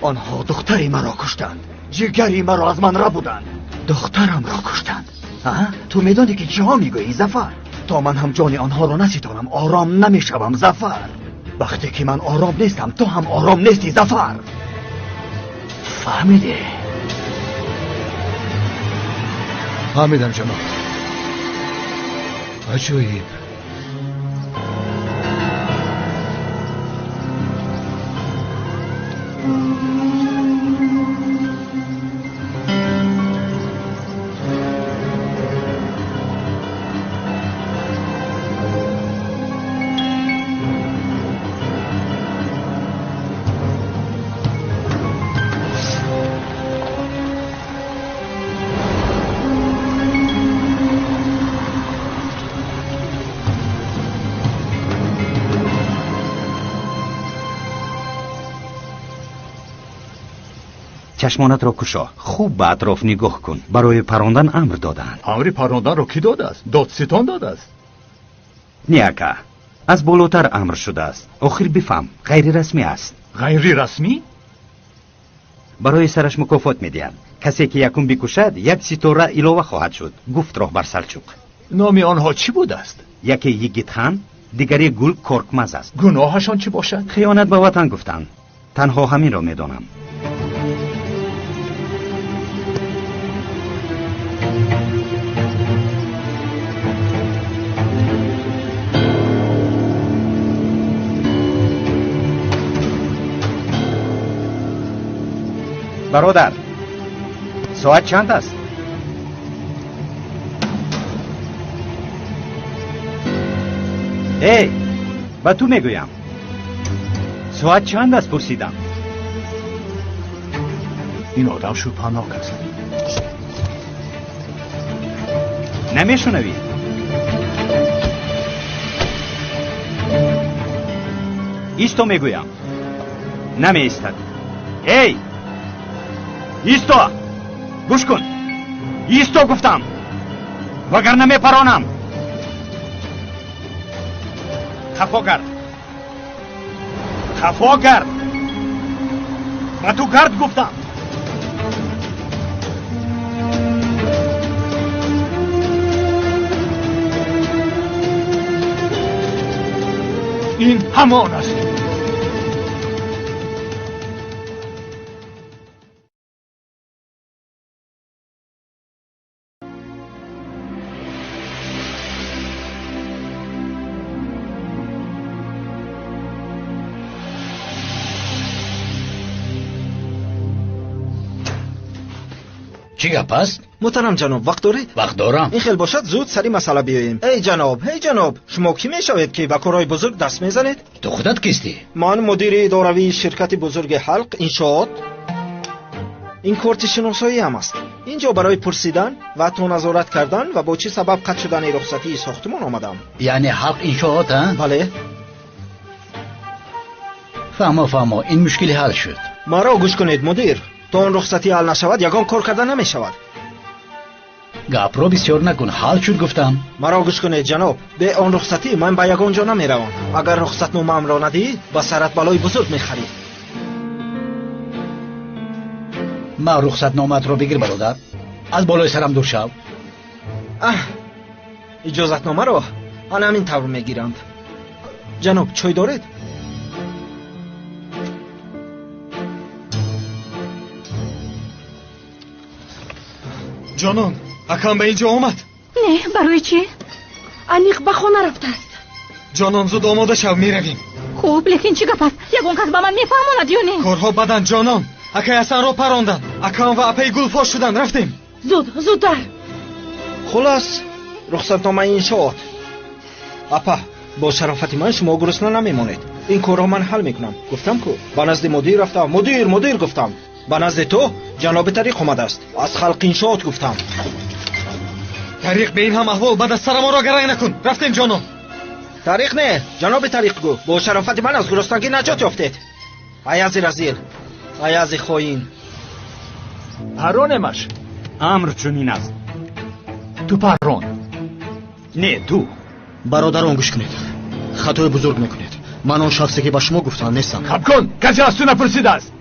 Онҳо духтари маро куштанд. Ҷигари маро аз ман рабуданд. Духтарамро куштанд. А? Ту медонӣ ки чиҳо мегӯӣ, Зафар? То ман ҳам ҷони онҳоро наситонам, ором намешавам, Зафар. Вақте ки ман ором нестам, ту ҳам ором нестӣ, Зафар. Фаҳмидӣ? Фаҳмидам, ҷаноб. Аҷоиб. Чашмонатро кушо, хуб ба атроф нигоҳ кун. Барои парондан амр додаанд. Амри паронданро кӣ додааст? Додситон додааст? Не, ака, аз болотар амр шудааст. Охир бифаҳм, ғайрирасмӣ аст. Ғайрирасмӣ? Барои сараш мукофот медиҳанд. Касе ки якум бикушад, як ситора илова хоҳад шуд, гуфт роҳбар Салчуқ. Номи онҳо чӣ будааст? Яке Йигитхан, дигаре Гул Коркмаз аст. Гуноҳашон чӣ бошад? Хиёнат ба ватан гуфтанд. Танҳо ҳаминро медонам. Бародар, соат чанд аст? Эй, ба ту мегӯям. Соат чанд аст, пурсидам. Ин одам шубҳанок аст. Намешунавӣ? Исто мегӯям. Намеистад. Эй! Исто! Гӯш кун! Исто гуфтам! Вагарна мепаронам! Хафо гард! Хафо гард! Ба ту гард гуфтам! Ин ҳамон аст. Чӣ гап аст? Муҳтарам ҷаноб, вақт доред? Вақт дорам. Ин хел бошад, зуд сари масъала биёем. Эй ҷаноб, эй ҷаноб, шумо кӣ мешавед, ки ба корҳои бузург даст мезанед? Ту худат кистӣ? Ман мудири идоравии ширкати бузурги Ҳалқ иншоот. Ин корти шиносоиам аст. Инҷо барои пурсидан ва то назорат кардан ва бо чӣ сабаб қатъ шудани рухсатии сохтмон омадам. Яъне Ҳалқ иншоот, а? Бале. Фаҳмо, фаҳмо, ин мушкили ҳал шуд. Маро гӯш кунед, мудир. То он рухсатӣ ҳал нашавад, ягон кор карда намешавад. Гапро бисёр накун, ҳал шуд гуфтам. Маро гӯш кунед, ҷаноб. Бе он рухсатӣ ман ба ягон ҷо намеравам. Агар рухсатномаамро надиҳӣ, ба сарат балои бузург мехарӣ. Ман рухсатномаатро бигир, бародар. Аз болои сарам дур шав. Аҳ, иҷозатномаро ана ҳамин тавр мегиранд. Ҷаноб, чой доред? Ҷонон, акам ба инҷо омад? Не, барои чӣ? Аниқ ба хона рафтааст. Ҷонон, зуд омода шав, меравем. Хуб, лекин чӣ гап аст? Ягон кас ба ман мефаҳмонад ё не? Корҳо баданд, ҷонон. Акай Ҳасанро паронданд. Акам ва апаи Гул фош шуданд. Рафтем. Зуд, зудтар. Хулос, рухсатномаи иншоот. Апа, бо шарофати ман шумо гурусна намемонед. Ин корро ман ҳал мекунам. Гуфтам ку, ба назди мудир рафтам. Мудир, мудир гуфтам. Ба назди ту ҷаноби Тариқ омадааст. Аз Халқ иншоот гуфтам. Тариқ, бе ин ҳам аҳвол баъд аз сарамонро гаранг накун. Рафтем, ҷонон. Тариқ не, ҷаноби Тариқ гу. Бо шарофати ман аз гуруснагӣ наҷот ёфтед. Аязи разил, аязи хоин. Паронемаш. Амр чунин аст. Ту парон. Не, ту. Бародарон, гӯш кунед. Хатои бузург мекунед. Ман он шахсе ки ба шумо гуфтам нестам. Хаб кун, касе аз ту напурсидааст.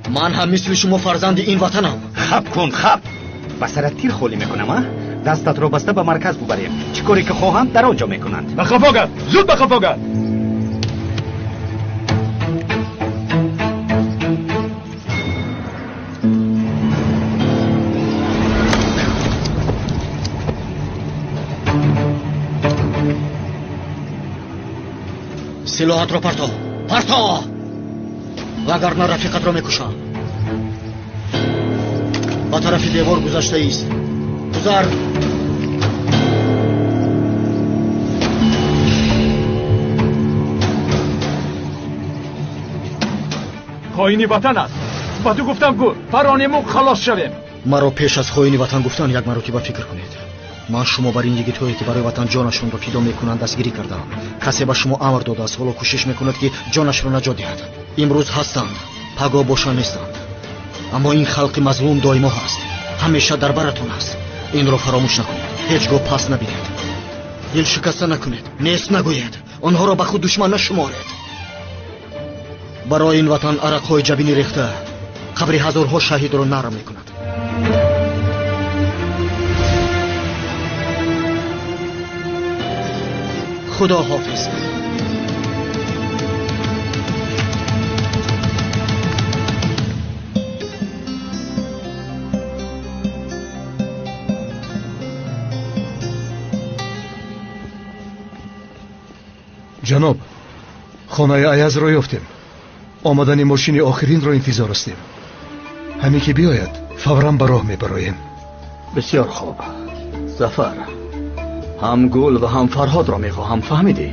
Ман ҳам мисли шумо фарзанди ин ватанам. Хаб кун, хаб. Ба сарат тир холӣ мекунам, а? Дастатро баста ба марказ бубарем. Чӣ коре ки хоҳанд, дар он ҷо мекунанд. Ба қафо гард, зуд ба қафо гард. Силоҳатро парто, парто, вагарна рафиқатро мекушам. Ба тарафи девор гузашта ист. Гузар. Хоини ватан аст. Ба ту гуфтам ку, паронему халос шавем. Маро пеш аз хоини ватан гуфтан як маротиба фикр кунед. Ман шумо бар ин йигитҳое ки барои ватан ҷонашонро фидо мекунанд дастгирӣ кардаам. Касе ба шумо амр додааст, ҳоло кӯшиш мекунад ки ҷонашро наҷот диҳад. Имрӯз ҳастанд, пагоҳ боша нестанд. Аммо ин халқи мазлум доимо ҳаст, ҳамеша дар баратон аст. Инро фаромӯш накунед, ҳеҷ гоҳ пас набинед, дилшикаста накунед, нест нагӯед, онҳоро ба худ душман нашуморед. Барои ин ватан арақҳои ҷабинӣ рехта қабри ҳазорҳо шаҳидро нарм мекунад. Худо ҳофиз. Ҷаноб, хонаи Аязро ёфтем. Омадани мошини охиринро интизор ҳастем. Ҳамин ки биёяд, фавран ба роҳ мебароем. Бисёр хуб. Зафар, ҳам Гул ва ҳам Фарҳодро мехоҳам, фаҳмидӣ?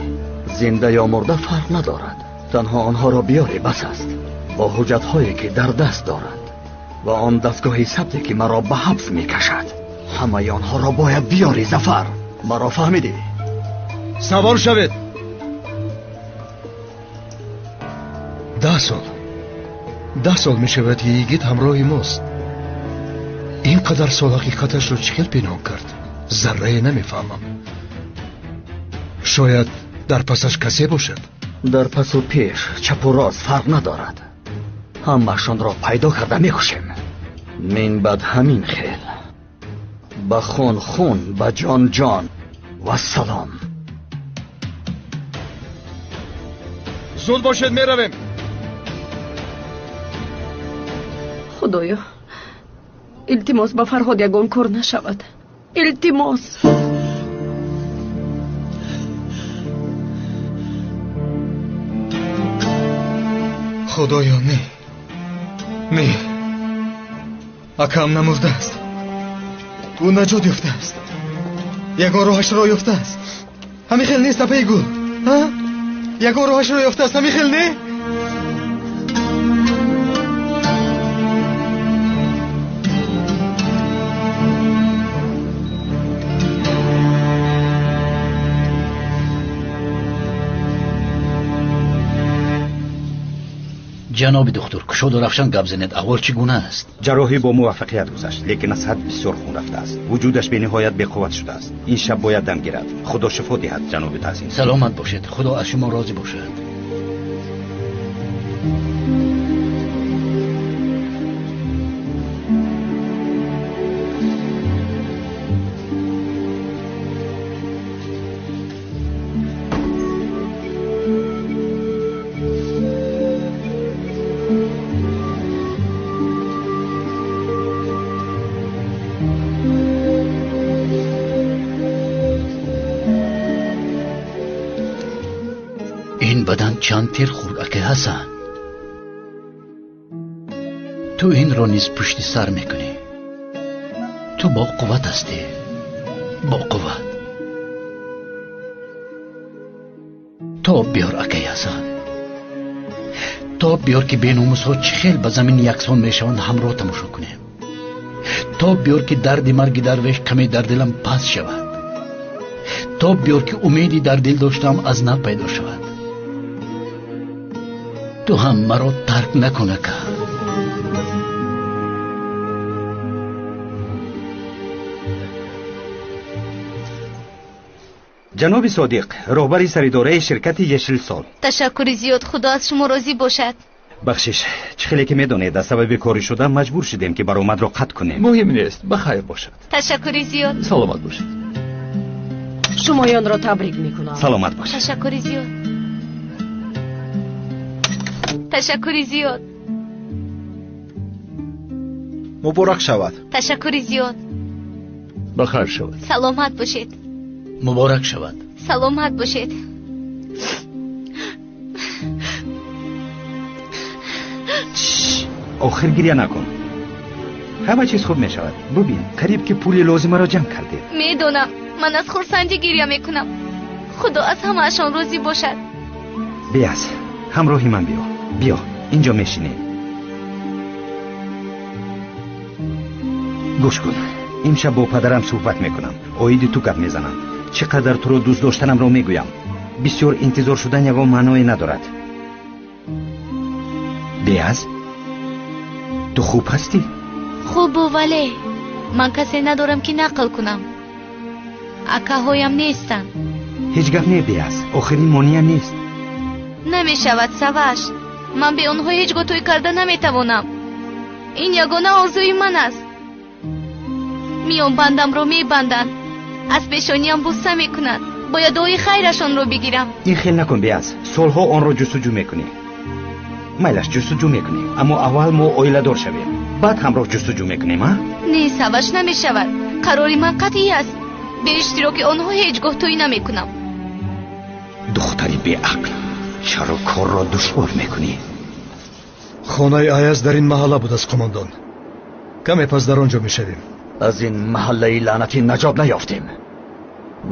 Зинда ё мурда фарқ надорад. Танҳо онҳоро биёрӣ бас аст. Бо ҳуҷҷатҳое ки дар даст доранд ва он дастгоҳи сабте ки маро ба ҳабс мекашад. Ҳамаи онҳоро бояд биёрӣ, Зафар. Маро фаҳмидӣ? Савор шавед. 10 сол. 10 сол мешавад ки йигит ҳамроҳи мост. Ин қадар сол ҳақиқаташро чӣ хел пинҳон кард? Заррае намефаҳмам. Шояд дар пасаш касе бошад. Дар пасу пеш, чапу рост фарқ надорад. Ҳамаашонро пайдо карда мекушем. Мин баъд ҳамин хел. Ба хун хун, ба ҷон ҷон. Вассалом. Зуд бошед, меравем. Худоё, илтимос ба Фарҳод ягон кор нашавад. Илтимос. Худоё, не, не, акам намурдааст. Ӯ наҷот ёфтааст. Ягон роҳашро ёфтааст. Ҳамин хел нест, апаи гул? Ҳа? Ягон роҳашро ёфтааст, ҳамин хел не? Ҷаноби духтур, кушоду равшан гап занед, аҳвол чӣ гуна аст? Ҷарроҳӣ бо муваффақият гузашт, лекин аз ҳад бисёр хун рафтааст. Вуҷудаш бениҳоят беқувват шудааст. Ин шаб бояд дам гирад. Худо шифо диҳад, ҷаноби таъзим. Саломат бошед, худо аз шумо розӣ бошад. Бадан чанд тир хӯрд, акай Ҳасан. Ту инро низ пушти сар мекунӣ. Ту бо қувват ҳастӣ, бо қувват. Тоб биёр, акай Ҳасан, тоб биёр, ки беномусҳо чӣ хел ба замин яксон мешаванд, ҳамроҳ тамошо кунем. Тоб биёр, ки дарди марги дарвеш каме дар дилам паст шавад. Тоб биёр, ки умеди дар дил доштаам аз нав пайдо шавад. Ту ҳам маро тарк накун, ака. Ҷаноби Содиқ, роҳбари саридораи ширкати Ешилсол. Ташаккури зиёд, худо аз шумо розӣ бошад. Бахшиш, чӣ хеле ки медонед, аз сабаби корӣ шуда маҷбур шудем, ки баромадро қатъ кунем. Муҳим нест, ба хайр бошад. Ташаккури зиёд. Саломат бошед. Шумоёнро табрик мекунам. Саломат бошед. Ташаккури зиёд. Ташаккури зиёд. Муборак шавад. Ташаккури зиёд. Ба хайр шавад. Саломат бошед. Муборак шавад. Саломат бошед. Охир гиря накун. Ҳама чиз хуб мешавад. Бубин, қариб ки пули лозимаро ҷамъ кардед. Медонам, ман аз хурсандӣ гиря мекунам. Худо аз ҳамаашон розӣ бошад. Биаз, ҳамроҳи ман биё. Биё, инҷо мешинӣ. Гӯш кун, имшаб бо падарам суҳбат мекунам. Оиди ту гап мезанам. Чӣ қадар туро дӯст доштанамро мегӯям. Бисёр интизор шудан ягон маъное надорад. Биаз, ту хуб ҳастӣ? Хубу, вале ман касе надорам, ки нақл кунам. Акаҳоям нестанд. Ҳеҷ гап не, Биаз, охирин монеа нест. Намешавад, Саваш. Ман бе онҳо ҳеҷ гоҳ тӯй карда наметавонам. Ин ягона орзуи ман аст. Миёнбандамро мебанданд, аз пешониям бусса мекунанд. Бояд дуои хайрашонро бигирам. Ин хел накун, Биаз. Солҳо онро ҷустуҷӯ мекунӣ. Майлаш, ҷустуҷӯ мекунем, аммо аввал мо оиладор шавем, баъд ҳамроҳ ҷустуҷӯ мекунем, а? Не, Саваш, намешавад. Қарори ман қатъӣ аст. Бе иштироки онҳо ҳеҷ гоҳ тӯй намекунам. Духтари беақл, чаро корро душвор мекунӣ? Хонаи Аяз дар ин маҳалла будааст, қумондон. Каме пас дар он ҷо мешавем. Аз ин маҳаллаи лаънатӣ наҷот наёфтем.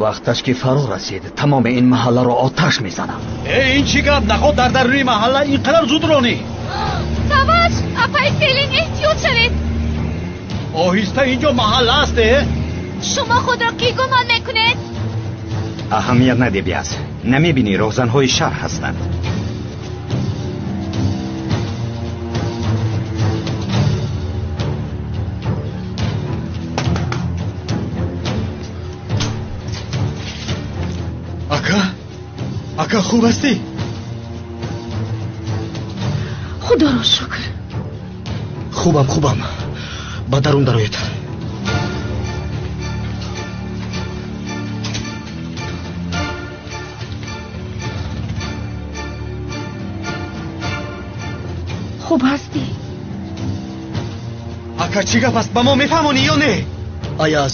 Вақташ ки фаро расид, тамоми ин маҳалларо оташ мезанам. Э, ин чӣ гап? Наход дар даруни маҳалла ин қадар зуд ронӣ? Саваш, апаи Селин, эҳтиёт шавед. Оҳиста, инҷо маҳалла аст, э? Шумо худро кӣ гумон мекунед? Аҳамият наде, Биаз. Намебинӣ, роҳзанҳои шаҳр ҳастанд. Ака, ака, хуб ҳастӣ? Худоро шукр. Хубам, хубам. Ба дарун дароед. Хуб ҳастӣ? Ака, чӣ гап аст? Ба мо мефаҳмонӣ ё не? Аяз,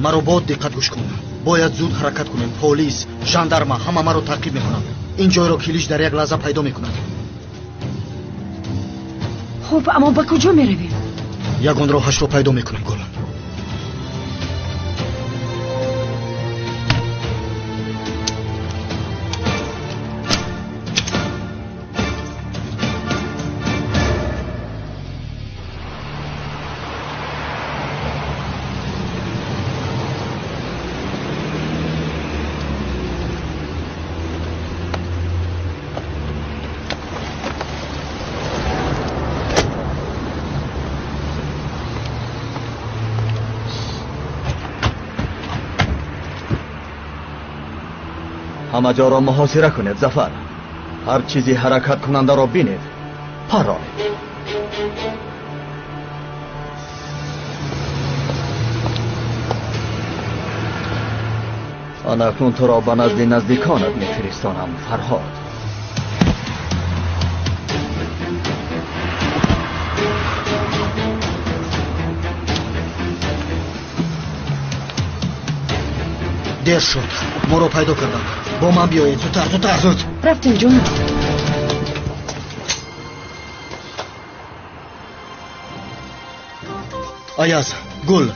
маро бод диққат гӯш кун. Бояд зуд ҳаракат кунем. Полис, жандарма ҳама маро таъқиб мекунанд. Ин ҷойро килиш дар як лаҳза пайдо мекунад. Хуб, аммо ба куҷо меравем? Ягон роҳашро пайдо мекунам, Гул. Ҳама ҷоро муҳосира кунед, Зафар. Ҳар чизи ҳаракаткунандаро бинед, парронед. Ана акнун туро ба назди наздиконат мефиристонам, Фарҳод. Дер шуд, моро пайдо карданд. Бо ман биёед, зудтар, зудтар, зуд. Рафтем, ҷонам. Аяз, Гул,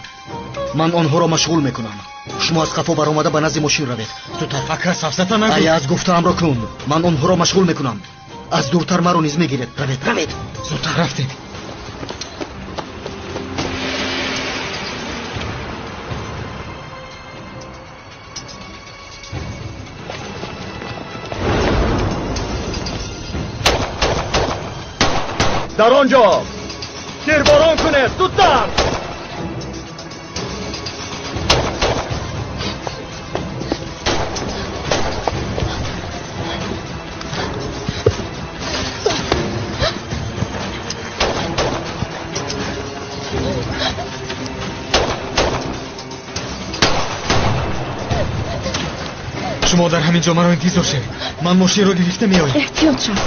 ман онҳоро машғул мекунам. Шумо аз қафо баромада ба назди мошин равед. Зудтар. Ака, сафсата нагӯ. Аяз, гуфтаамро кун. Ман онҳоро машғул мекунам. Аз дуртар маро низ мегиред. Равед, равед. Зудтар. Рафтем. Дар он ҷо тирборон кунед, зудтар! Шумо дар ҳамин ҷо маро интизор шавед. Ман мошинро гирифта меоям. Эҳтиёт шав.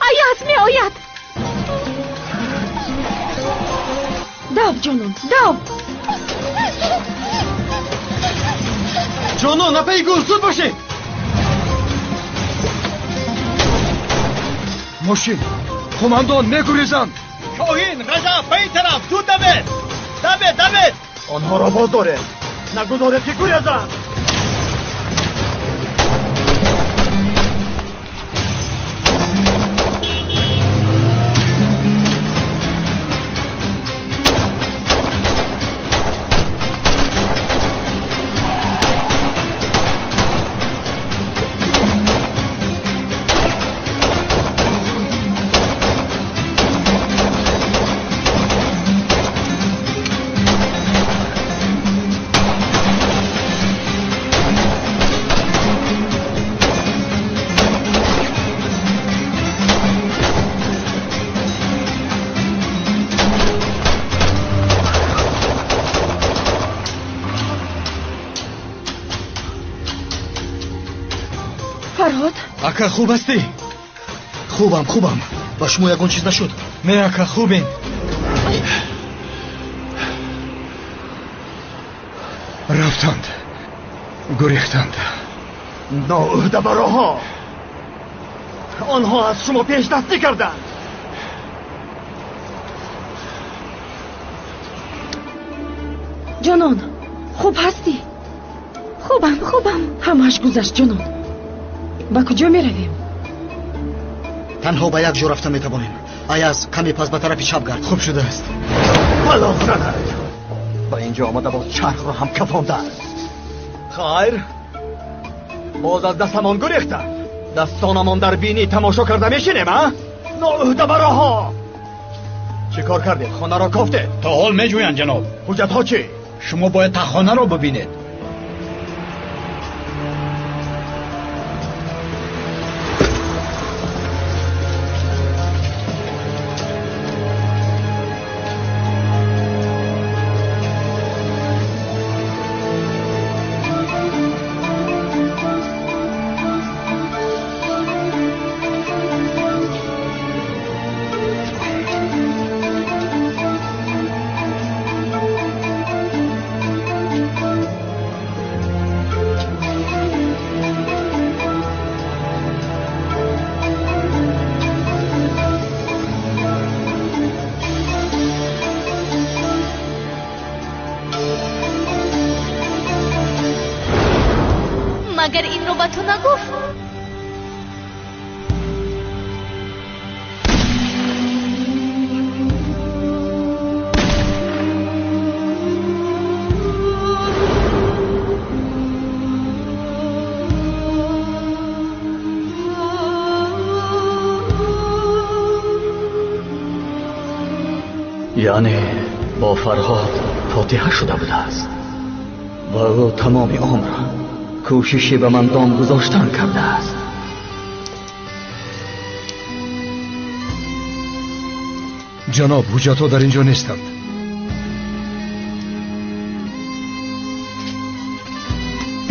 Аяз меояд. Дав, ҷонон, дав! Ҷонон, апаи Гул, зуд бошед! Мошин, қумандон мегурезанд. Шоҳин, Раҷаб, ба ин тараф, зуд давед! Давед, давед! Онҳоро боз доред, нагузоред ки гурезанд. Фарҳод? Ака, хуб ҳастӣ? Хубам, хубам. Ба шумо ягон чиз нашуд? Не, ака, хубем. Рафтанд, гурехтанд. Ноӯҳдабароҳо! Онҳо аз шумо пешдастӣ карданд. Ҷонон, хуб ҳастӣ? Хубам, хубам. Ҳамааш гузашт, ҷонон. Ба куҷо меравем? Танҳо ба як ҷо рафта метавонем. Аяз, каме пас ба тарафи чап гард. Хуб шудааст. Бало занад! Ба инҷо омада боз чархро ҳам кафондааст. Хайр, боз аз дастамон гурехтанд. Дастонамон дар бинӣ тамошо карда мешинем, а? Ноӯҳдабароҳо! Чӣ кор кардед? Хонаро кофтед? То ҳол меҷӯянд, ҷаноб. Ҳуҷҷатҳо чӣ? Шумо бояд тахонаро бибинед. Магар инро ба ту нагуфт? Яъне бо Фарҳод фотиҳа шуда будааст ва ӯ тамоми умр кӯшиши ба ман дом гузоштан кардааст. Ҷаноб, ҳуҷҷатҳо дар ин ҷо нестанд.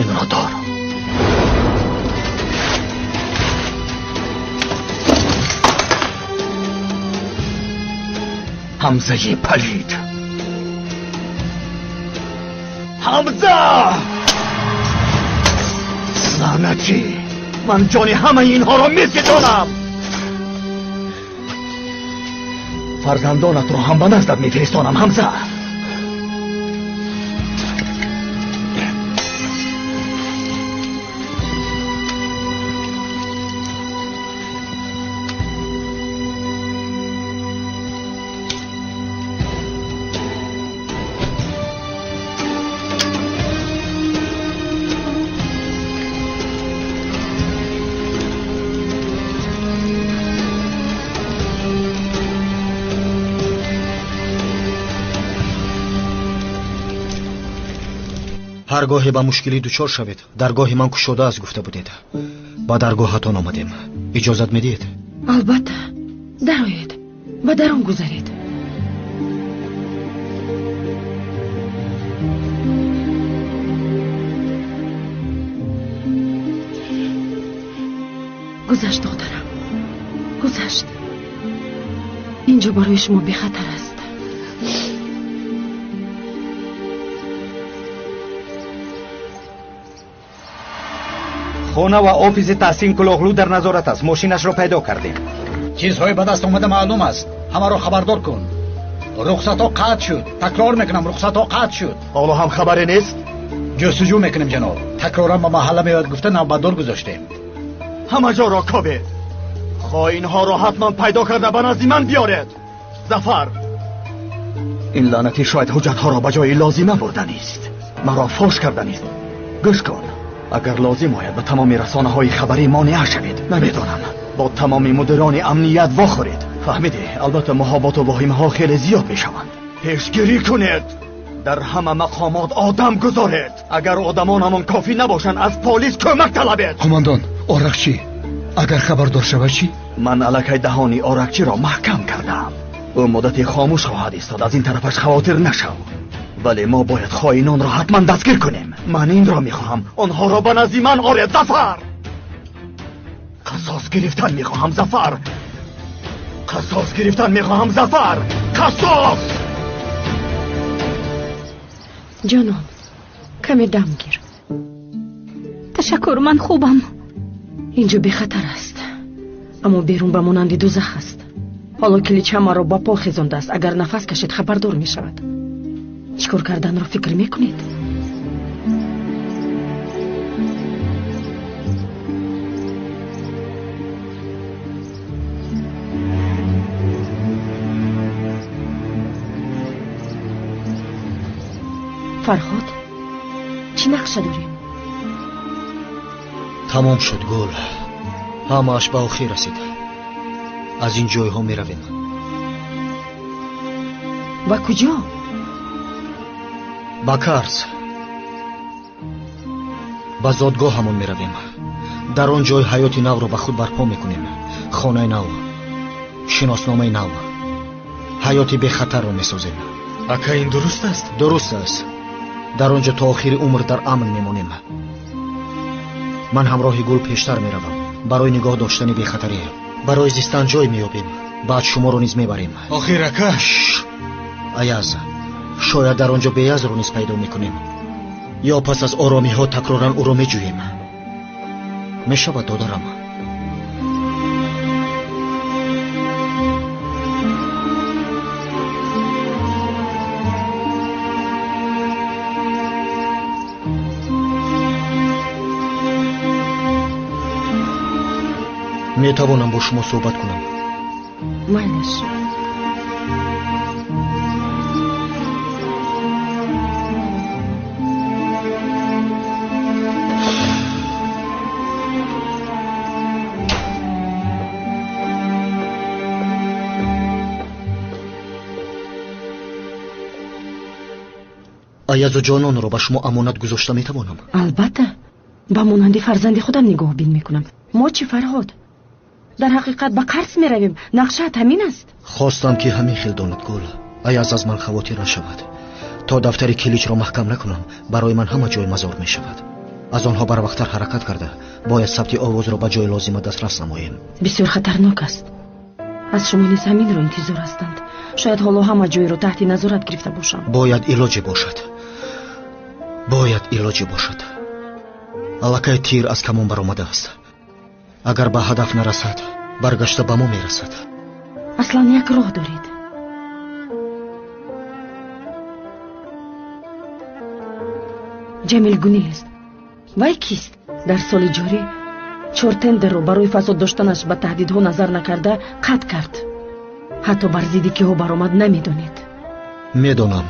Инро дор. Ҳамзаи палид. Ҳамза! Лаънатӣ! Ман ҷони ҳамаи инҳоро меситонам. Фарзандонатро ҳам ба наздат мефиристонам, Ҳамза. Ҳар гоҳе ба мушкилӣ дучор шавед, даргоҳи ман кушода аст гуфта будед. Ба даргоҳатон омадем. Иҷозат медиҳед? Албатта. Дароед. Ба дарун гузаред. Гузашт, духтарам. Гузашт. Инҷо барои шумо бехатар аст. Хона ва офиси Таҳсин Кулоғлу дар назорат аст. Мошинашро пайдо кардем. Чизҳои ба даст омада маълум аст. Ҳамаро хабардор кун. Рухсатҳо қатъ шуд. Такрор мекунам, рухсатҳо қатъ шуд. Ҳоло ҳам хабаре нест? Ҷустуҷӯ мекунем, ҷаноб. Такроран ба маҳалла меояд гуфта навбатдор гузоштем. Ҳама ҷоро кобед. Хоинҳоро ҳатман пайдо карда ба назди ман биёред. Зафар, ин лаънатӣ шояд ҳуҷҷатҳоро ба ҷои лозима бурданист. Маро фош карданист. Гӯш кун. Агар лозим ояд ба тамоми расонаҳои хабарӣ монеа шавед. Намедонам. Бо тамоми мудирони амният вохӯред. Фаҳмидӣ? Албатта муҳоботу воҳимаҳо хеле зиёд мешаванд. Пешгирӣ кунед. Дар ҳама мақомот одам гузоред. Агар одамонамон кофӣ набошанд, аз полис кӯмак талабед. Қумондон, Орақчӣ агар хабардор шавад чӣ? Ман аллакай даҳони Орақчиро маҳкам кардаам. Ӯ муддате хомӯш хоҳад истод. Аз ин тарафаш хавотир нашав. Вале мо бояд хоинонро ҳатман дастгир кунем. Ман инро мехоҳам. Онҳоро ба назди ман оред, Зафар. Қасос гирифтан мехоҳам, Зафар. Қасос гирифтан мехоҳам, Зафар. Қасос! Ҷонон, каме дам гир. Ташаккур, ман хубам. Инҷо бехатар аст, аммо берун ба монанди дузах аст. Ҳоло килича маро ба по хезондааст. Агар нафас кашед, хабардор мешавад. Чӣ кор карданро фикр мекунед? Фарҳод, чӣ нақша дорем? Тамом шуд, Гул. Ҳамааш ба охир расид. Аз ин ҷойҳо меравем. Ба куҷо? Ба Карс. Ба зодгоҳамон меравем. Дар он ҷой ҳаёти навро ба худ барпо мекунем. Хонаи нав, шиносномаи нав, ҳаёти бехатарро месозем. Ака, ин дуруст аст? Дуруст аст. Дар он ҷо то охири умр дар амн мемонем. Ман ҳамроҳи Гул пештар меравам барои нигоҳ доштани бехатарӣ. Барои зистан ҷой меёбем. Баъд шуморо низ мебарем. Охир ака. Аяз, шояд дар он ҷо Беязро низ пайдо мекунем. Ё пас аз оромиҳо такроран ӯро меҷӯем. Мешавад, додарам? Метавонам бо шумо суҳбат кунам? Майлаш. Аязу Ҷононро ба шумо амонат гузошта метавонам? Албатта, ба монанди фарзанди худам нигоҳбин мекунам. Мо чӣ, Фарҳод? Дар ҳақиқат ба қарз меравем. Нақшаат ҳамин аст? Хостам ки ҳамин хел донад Гул. Аяз аз ман хавотир нашавад. То дафтари Киличро маҳкам накунам, барои ман ҳама ҷой мазор мешавад. Аз онҳо барвақттар ҳаракат карда, бояд сабти овозро ба ҷои лозима дастрас намоем. Бисёр хатарнок аст. Аз шумо низ ҳаминро интизор ҳастанд. Шояд ҳоло ҳама ҷойро таҳти назорат гирифта бошам. Бояд илоҷе бошад. Бояд илоҷе бошад. Аллакай тир аз камон баромадааст. Агар ба ҳадаф нарасад, баргашта ба мо мерасад. Аслан як роҳ доред. Ҷамил Гунест. Вай кист? Дар соли ҷорӣ 4 тендерро барои фасод доштанаш ба таҳдидҳо назар накарда қатъ кард. Ҳатто бар зидди киҳо баромад намедонед. Медонам.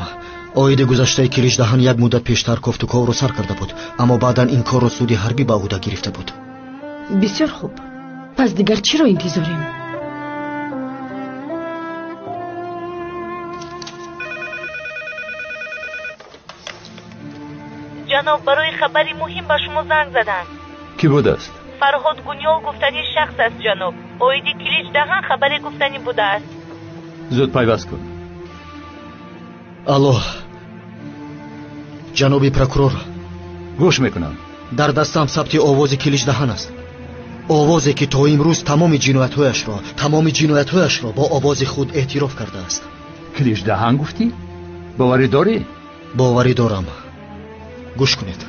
Оиди гузаштаи Киличдаҳан як муддат пештар кофтуковро сар карда буд, аммо баъдан ин корро суди ҳарбӣ ба ӯҳда гирифта буд. Бисёр хуб. Пас дигар чиро интизорем? Ҷаноб, барои хабари муҳим ба шумо занг заданд. Кӣ будааст? Фарҳод Гунёл гуфтани шахс аст, ҷаноб. Оиди Киличдаҳан хабаре гуфтанӣ будааст. Зуд пайваст кун. Алло, ҷаноби прокурор. Гӯш мекунам. Дар дастам сабти овози Киличдаҳан аст. Овозе ки то имрӯз тамоми ҷиноятҳояшро бо овози худ эътироф кардааст. Киличдаҳан гуфтӣ? Боварӣ дорӣ? Боварӣ дорам. Гӯш кунед.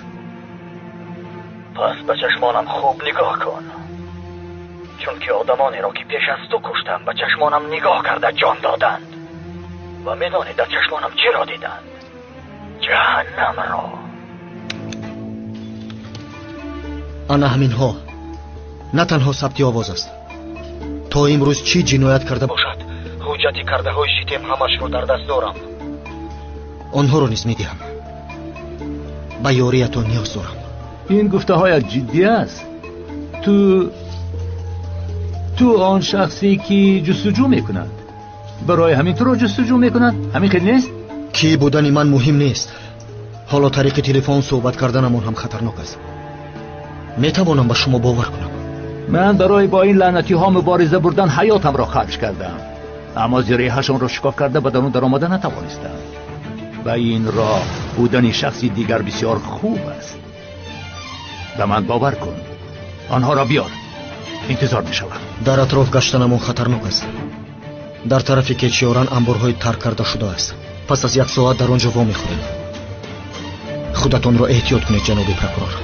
Пас ба чашмонам хуб нигоҳ кун, чунки одамонеро ки пеш аз ту куштам ба чашмонам нигоҳ карда ҷон доданд. Ва медонӣ дар чашмонам чиро диданд? Ҷаҳаннамро. Ана ҳаминҳо на танҳо сабти овоз аст. То имрӯз чӣ ҷиноят карда бошад, ҳуҷҷати кардаҳои шитем ҳамашро дар даст дорам. Онҳоро низ медиҳам. Ба ёриятон ниёз дорам. Ин гуфтаҳоят ҷиддӣ аст? Ту он шахсе ки ҷустуҷӯ мекунад, барои ҳамин туро ҷустуҷӯ мекунад? Ҳамин хел нест? Кӣ будани ман муҳим нест. Ҳоло тариқи телефон суҳбат карданамон ҳам хатарнок аст. Метавонам ба шумо бовар кунам. Ман барои бо ин лаънатиҳо мубориза бурдан ҳаётамро харҷ кардам, аммо зиреҳашонро шикоф карда ба дарун даромада натавонистам. Ба ин роҳ будани шахси дигар бисёр хуб аст. Ба ман бовар кун. Онҳоро биёр. Интизор мешавам. Дар атроф гаштанамон хатарнок аст. Дар тарафи Кечиёран анборҳои тарк карда шудааст. Пас аз як соат дар он ҷо вомехӯрем. Худатонро эҳтиёт кунед, ҷаноби прокурор.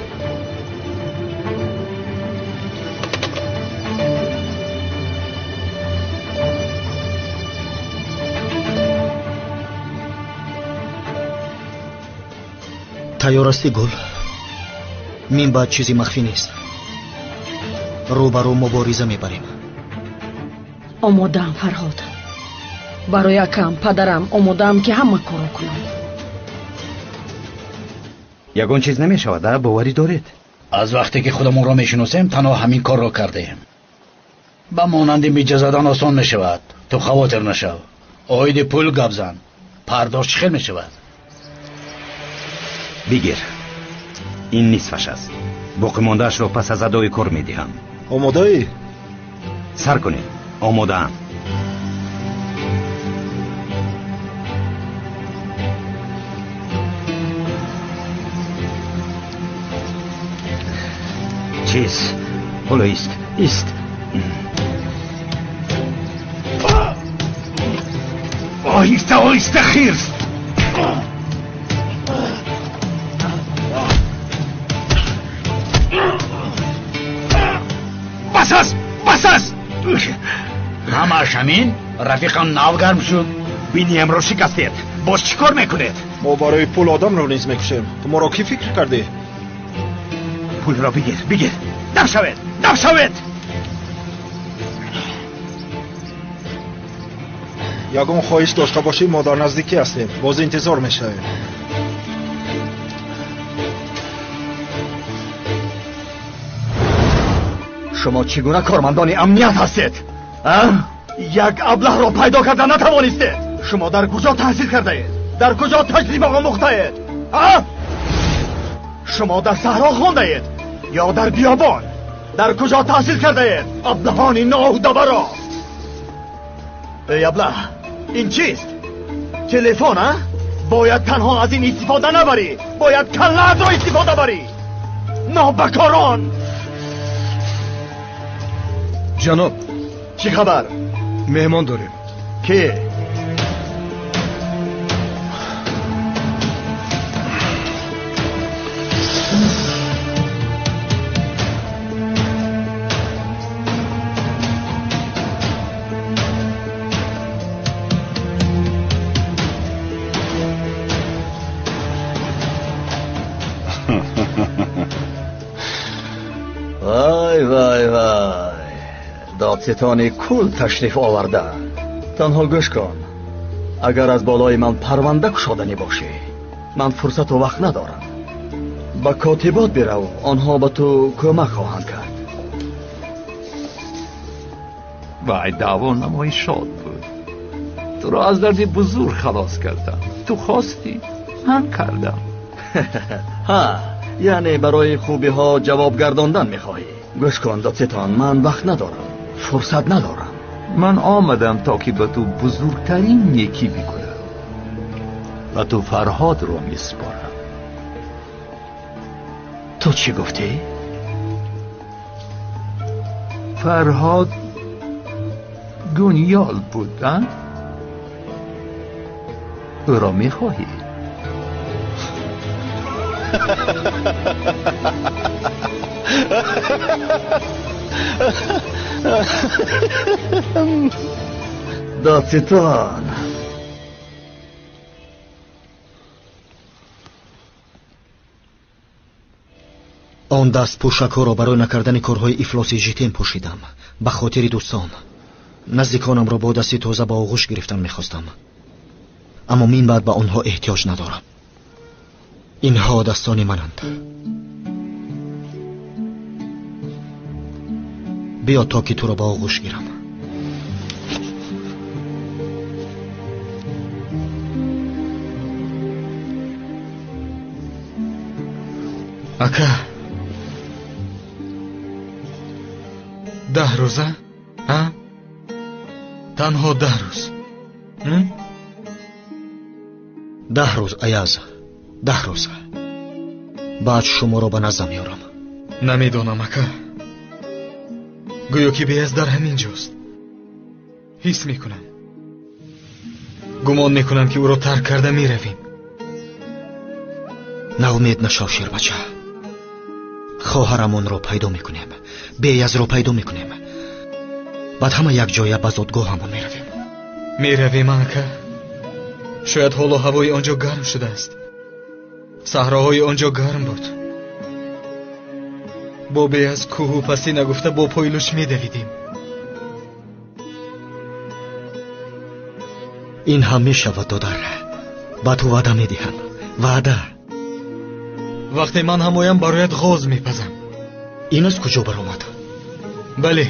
Тайёр ҳастӣ, Гул? Мин баъд чизи махфӣ нест. Рӯ ба рӯ мубориза мебарем. Омодаам, Фарҳод. Барои акам, падарам омодаам ки ҳама корро кунам. Ягон чиз намешавад, а? Боварӣ доред? Аз вақте ки худамонро мешиносем, танҳо ҳамин корро кардаем. Ба монанди миҷа задан осон мешавад. Ту хавотир нашав. Оиди пул гап зан. Пардошт чӣ хел мешавад? Бигир. Ин нисфаш аст. Боқимондаашро пас аз адои кор медиҳам. Омодаӣ? Сар кунед. Омодаам. Чиз? Ҳоло ист, ист. Оҳиста, оҳиста, хирс. Бас аст, бас аст. Ҳамааш ҳамин? Рафиқам нав гарм шуд. Биниямро шикастед. Боз чӣ кор мекунед? Мо барои пул одамро низ мекушем. Ту моро кӣ фикр кардӣ? Пулро бигир, бигир. Дам шавед, дам шавед. Ягон хоҳиш дошта бошӣ, мо дар наздикӣ ҳастем. Боз интизор мешавем. Шумо чӣ гуна кормандони амният ҳастед? Як аблаҳро пайдо карда натавонистед. Шумо дар куҷо таҳсил кардаед? Дар куҷо таҷриба омӯхтаед? Шумо дар саҳро хондаед ё дар биёбон? Дар куҷо таҳсил кардаед? Аблаҳони ноҳудабаро! Эй аблаҳ, ин чист? Телефон, а? Бояд танҳо аз ин истифода набарӣ, бояд каллаатро истифода барӣ. Нобакорон! Ҷаноб, чӣ хабар? Меҳмон дорем. Ки? Вай, вай, вай, додситони кул ташриф овардаанд. Танҳо гӯш кун, агар аз болои ман парванда кушоданӣ бошӣ, ман фурсату вақт надорам. Ба котибот бирав, онҳо ба ту кӯмак хоҳанд кард. Вай, даъво намои шод буд. Туро аз дарди бузург халос кардам. Ту хостӣ, ман кардам. Ҳа, яъне барои хубиҳо ҷавоб гардондан мехоҳӣ. Гӯш кун, додситон, ман вақт надорам, фурсат надорам. Ман омадам то ки ба ту бузургтарин некӣ бикунам. Ба ту Фарҳодро месупорам. Ту чӣ гуфтӣ? Фарҳод гуниёл буд, а? Ӯро мехоҳӣ? Додситон, он даст пӯшакҳоро барои накардани корҳои ифлоси житен пӯшидам. Ба хотири дӯстон. Наздиконамро бо дасти тоза ба оғӯш гирифтан мехостам, аммо мин баъд ба онҳо эҳтиёҷ надорам. Инҳо дастони мананд. Биё то ки туро ба оғӯш гирам. Ака, 10 рӯза? А? Танҳо 10 рӯз. 10 рӯз, Аяз, 10 рӯз. Баъд шуморо ба наздам меорам. Намедонам, ака. Гӯё ки Беяз дар ҳамин ҷост. Ҳис мекунам. Гумон мекунам ки ӯро тарк карда меравем. Наумед нашав, шербача. Хоҳарамонро пайдо мекунем, Беязро пайдо мекунем. Баъд ҳама якҷоя ба зодгоҳамон меравем. Меравем, ака. Шояд ҳоло ҳавои он ҷо гарм шудааст. Саҳроҳои он ҷо гарм буд. Бо Беяз кӯҳу пастӣ нагуфта бо пои луч медавидем. Ин ҳам мешавад, додар. Ба ту ваъда медиҳам. Ваъда. Вақте ман ҳамоям бароят ғоз мепазам. Ин аз куҷо баромад? Бале,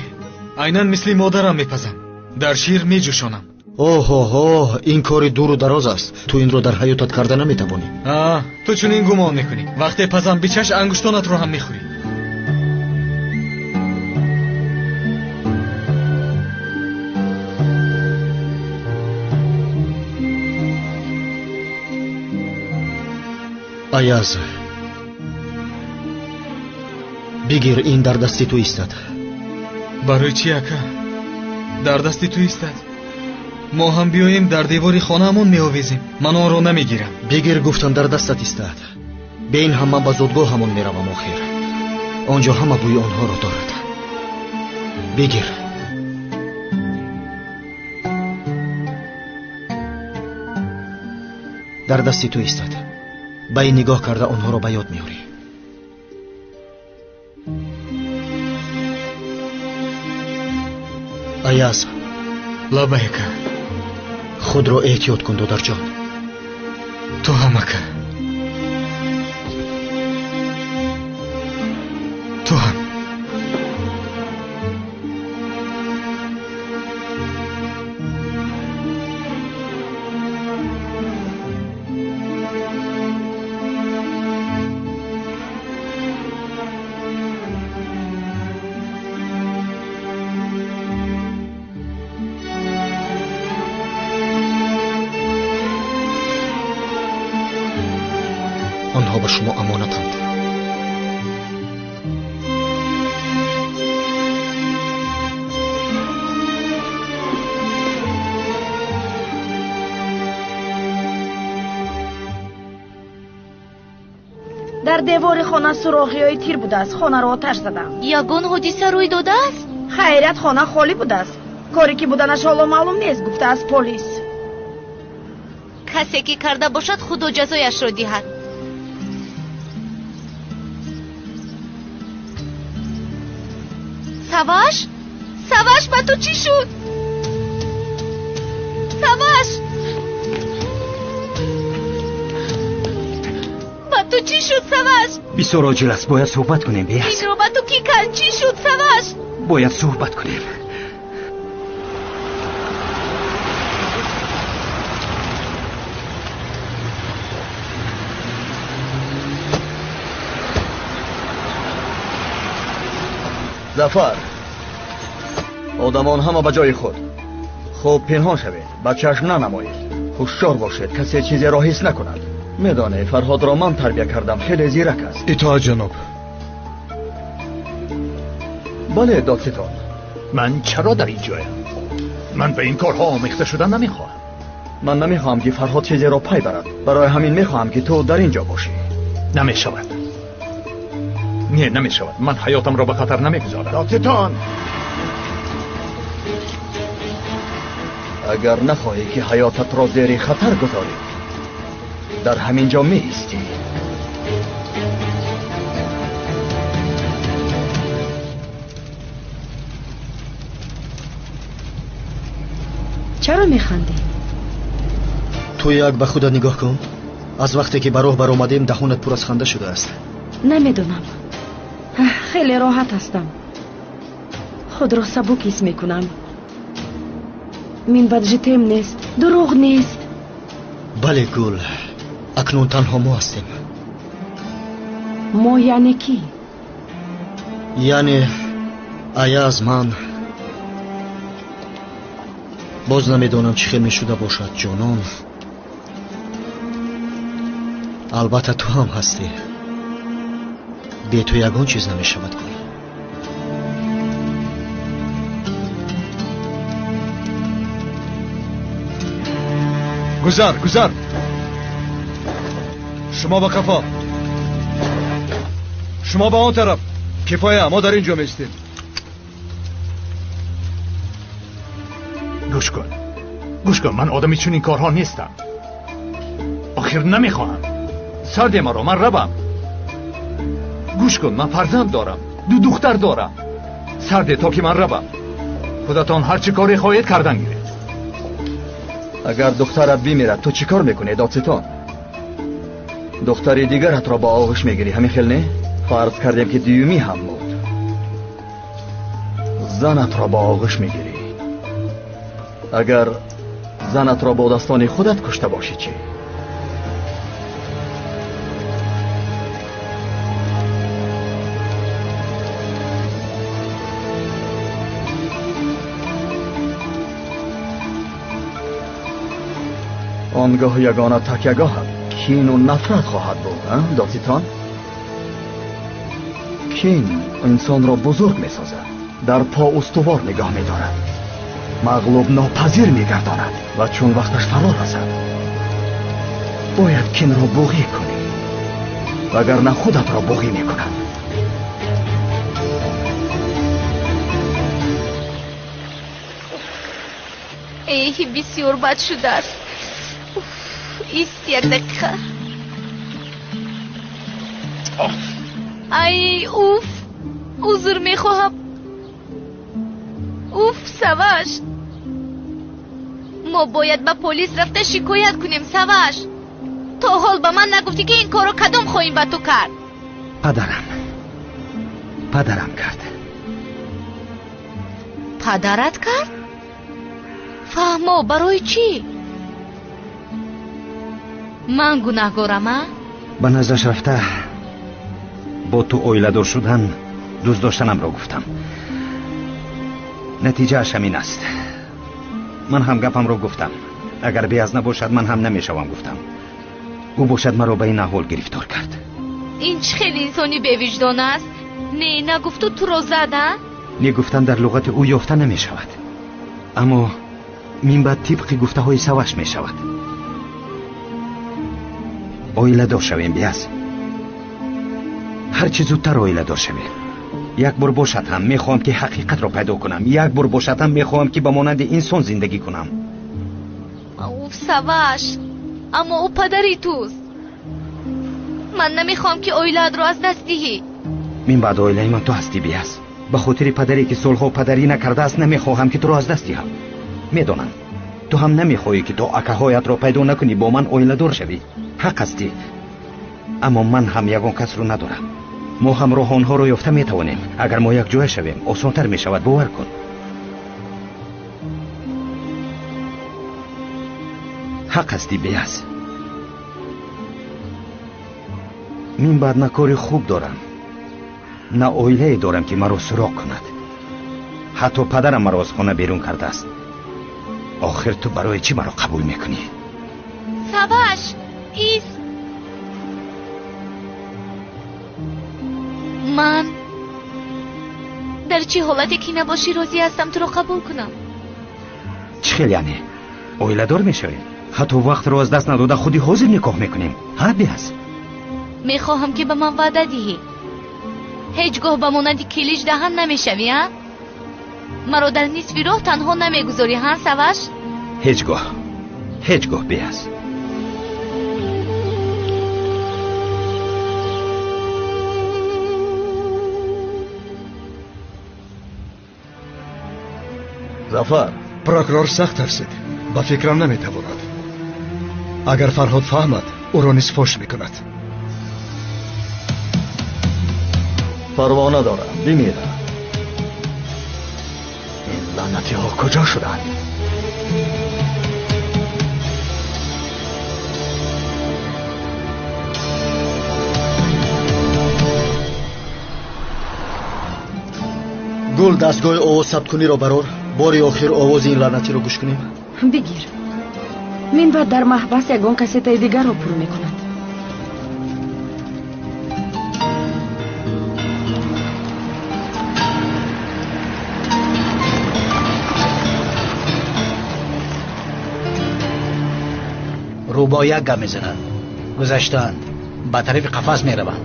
айнан мисли модарам мепазам. Дар шир меҷӯшонам. Оҳоҳо, ин кори дуру дароз аст. Ту инро дар ҳаётат карда наметавонӣ. Ту чунин гумон мекунӣ. Вақте пазам бичаш, ангуштонатро ҳам мехӯрӣ. Аяз, бигир, ин дар дасти ту истад. Барои чӣ, ака? Дар дасти ту истад? Мо ҳам биёем дар девори хонаамон меовезем. Ман онро намегирам. Бигир, гуфтам, дар дастат истад. Бе ин ҳам ман ба зодгоҳамон меравам охир. Он ҷо ҳама бӯи онҳоро дорад. Бигир. Дар дасти ту истад. Ба ин нигоҳ карда онҳоро ба ёд меорӣ. Аяз, лабай, ака. Худро эҳтиёт кун, додарҷон. Ту ҳам, ака. Ту ҳам. шумо амонатанд. Дар девори хона суроғиҳои тир будааст. Хонаро оташ задам. Ягон ҳодиса рӯй додааст? Хайрият, хона холӣ будааст. Коре ки буданаш ҳоло маълум нест, гуфтааст полис. Касе ки карда бошад, худо ҷазояшро диҳад. Саваш? Саваш, ба ту чӣ шуд? Саваш! Ба ту чӣ шуд, Саваш? Бисёр оҷил аст, бояд суҳбат кунем. Биас. Инро ба ту кӣ кард? Чӣ шуд, Саваш? Бояд суҳбат кунем. Зафар, одамон ҳама ба ҷои худ. Хуб пинҳон шавед, ба чашм нанамоед. Ҳушёр бошед, касе чизеро ҳис накунад. Медонӣ, Фарҳодро ман тарбия кардам, хеле зирак аст. Итоат, ҷаноб. Бале, додситон. Ман чаро дар ин ҷоям? Ман ба ин корҳо омехта шудан намехоҳам. Ман намехоҳам ки Фарҳод чизеро пай барад. Барои ҳамин мехоҳам ки ту дар ин ҷо бошӣ. Намешавад. Не, намешавад. Ман ҳаётамро ба хатар намегузорам. Додситон! Агар нахоҳӣ ки ҳаётатро зери хатар гузорӣ, дар ҳамин ҷо меистӣ. Чаро механдӣ? Ту як ба худат нигоҳ кун. Аз вақте ки ба роҳ баромадем, даҳонат пур аз ханда шудааст. Намедонам. Хеле роҳат ҳастам. Худро сабук ҳис мекунам. Минбаъд житем нест, дурӯғ нест. Бале, Гул, акнун танҳо мо ҳастем. Мо яъне кӣ? Яъне Аяз, ман. Боз намедонам чӣ хел мешуда бошад, ҷонон. Албатта ту ҳам ҳастӣ. Бе ту ягон чиз намешавад, Гул. Гузар, гузар. Шумо ба қафо. Шумо ба он тараф. Кифоя, мо дар ин ҷо меистем. Гӯш кун. Гӯш кун, ман одами чунин корҳо нестам. Охир намехоҳам. Сарде маро, ман равам. Гӯш кун, ман фарзанд дорам. Ду духтар дорам. Сарде то ки ман равам. Худатон ҳар чӣ коре хоҳед кардан гиред. Агар духтарат бимирад, ту чӣ кор мекунӣ, додситон? Духтари дигаратро ба оғӯш мегирӣ, ҳамин хел не? Фарз кардем ки дуюмӣ ҳам мурд. Занатро ба оғӯш мегирӣ. Агар занатро бо дастони худат кушта бошӣ чӣ? Он гоҳ ягона такягоҳат кину нафрат хоҳад буд, додситон? Кин инсонро бузург месозад, дар по устувор нигоҳ медорад, мағлуб нопазир мегардонад ва чун вақташ фаро расад, бояд кинро буғӣ кунӣ, вагарна худатро буғӣ мекунад. Эҳ, бисёр бад шудааст. Ист як дақиқа. Ай, уф, узр мехоҳам. Уф, Саваш. Мо бояд ба полис рафта шикоят кунем, Саваш. То ҳол ба ман нагуфтӣ ки ин корро кадом хоҳем ба ту кард? Падарам. Падарам кард. Падарат кард? Фаҳмо, барои чӣ? Ман гунаҳгорам, а? Ба наздаш рафта бо ту оиладор шудан дӯст доштанамро гуфтам. Натиҷааш ҳамин аст. Ман ҳам гапамро гуфтам. Агар беаз набошад, ман ҳам намешавам гуфтам. Ӯ бошад маро ба ин аҳвол гирифтор кард. Ин чӣ хеле инсони бевиҷдон аст? Не, нагуфту туро зад, а? Не гуфтан дар луғати ӯ ёфта намешавад. Аммо минбаъд тибқи гуфтаҳои Саваш мешавад. Оиладор шавем, Биаз. Ҳарчи зудтар оиладор шавем. Як бор бошад ҳам мехоҳам ки ҳақиқатро пайдо кунам. Як бор бошад ҳам мехоҳам ки ба монанди инсон зиндагӣ кунам. Уф, Саваш, аммо ӯ падари туст. Ман намехоҳам ки оилаатро аз даст диҳӣ. Минбаъд оилаи ман ту ҳастӣ, Биаз. Ба хотири падаре ки солҳо падарӣ накардааст намехоҳам ки туро аз даст диҳам. Медонам ту ҳам намехоҳӣ ки то акаҳоятро пайдо накунӣ бо ман оиладор шавӣ. Ҳақ ҳастӣ, аммо ман ҳам ягон касро надорам. Мо ҳамроҳ онҳоро ёфта метавонем. Агар мо якҷоя шавем осонтар мешавад, бовар кун. Ҳақ ҳастӣ, Биаз. Минбаъд на кори хуб дорам, на оилае дорам ки маро суроғ кунад. Ҳатто падарам маро аз хона берун кардааст. Охир ту барои чӣ маро қабул мекунӣ? Саваш, ис. Ман дар чӣ ҳолате ки набошӣ розӣ ҳастам туро қабул кунам. Чӣ хел яъне? Оиладор мешавем? Ҳатто вақтро аз даст надода худи ҳозир никоҳ мекунем. Ҳа, Биаз? Мехоҳам ки ба ман ваъда диҳӣ. Ҳеҷ гоҳ ба монанди Килич даҳан намешавӣ, а? Маро дар нисфи роҳ танҳо намегузорӣ, ҳа, Саваш? Ҳеҷ гоҳ, ҳеҷ гоҳ, Биаз. Зафар, прокурор сахт тарсид. Ба фикрам наметавонад. Агар Фарҳод фаҳмад, ӯро низ фош мекунад. Парво надорам, бимирам. Ин лаънатиҳо куҷо шуданд? Гул, дастгоҳи овоз сабткуниро барор. Бори охир овози ин лаънатиро гӯш кунем. Бигир. Минбаъд дар маҳбас ягон кассетаи дигарро пур мекунад. Рӯбо як гап мезанад. Гузаштаанд, ба тарафи қафас мераванд.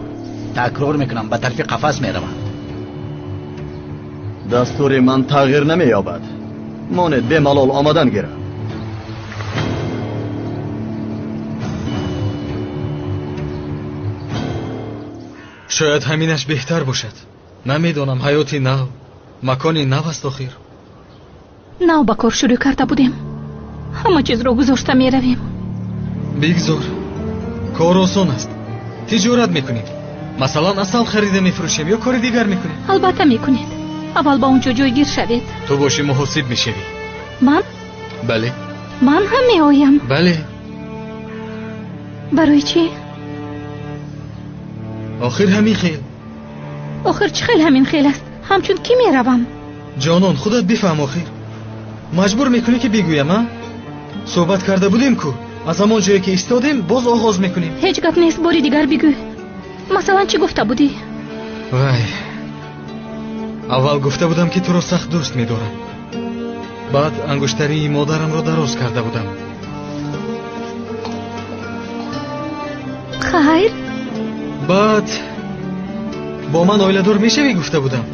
Такрор мекунам, ба тарафи қафас мераванд. Дастури ман тағйир намеёбад. Монед бемалол омадан гирам. Шояд ҳаминаш беҳтар бошад. Намедонам, ҳаёти нав, макони нав аст охир. Нав ба кор шурӯъ карда будем. Ҳама чизро гузошта меравем. Бигзор. Кор осон аст. Тиҷорат мекунем. Масалан, асал харида мефурӯшем ё кори дигар мекунем. Албатта мекунед. Аввал ба он ҷо ҷойгир шавед. Ту бошӣ муҳосиб мешавӣ. Ман? Бале. Ман ҳам меоям. Бале. Барои чӣ? Охир ҳамин хел. Охир чӣ хел ҳамин хел аст? Ҳамчун кӣ меравам? Ҷонон, худат бифаҳм охир. Маҷбур мекунӣ ки бигӯям, а? Суҳбат карда будем ку. Аз ҳамон ҷое ки истодем, боз оғоз мекунем. Ҳеҷ гап нест, бори дигар бигӯ. Масалан, чӣ гуфта будӣ? Вай, аввал гуфта будам ки туро сахт дӯст медорам. Баъд ангуштарии модарамро дароз карда будам. Хайр. Баъд бо ман оиладор мешавӣ гуфта будам.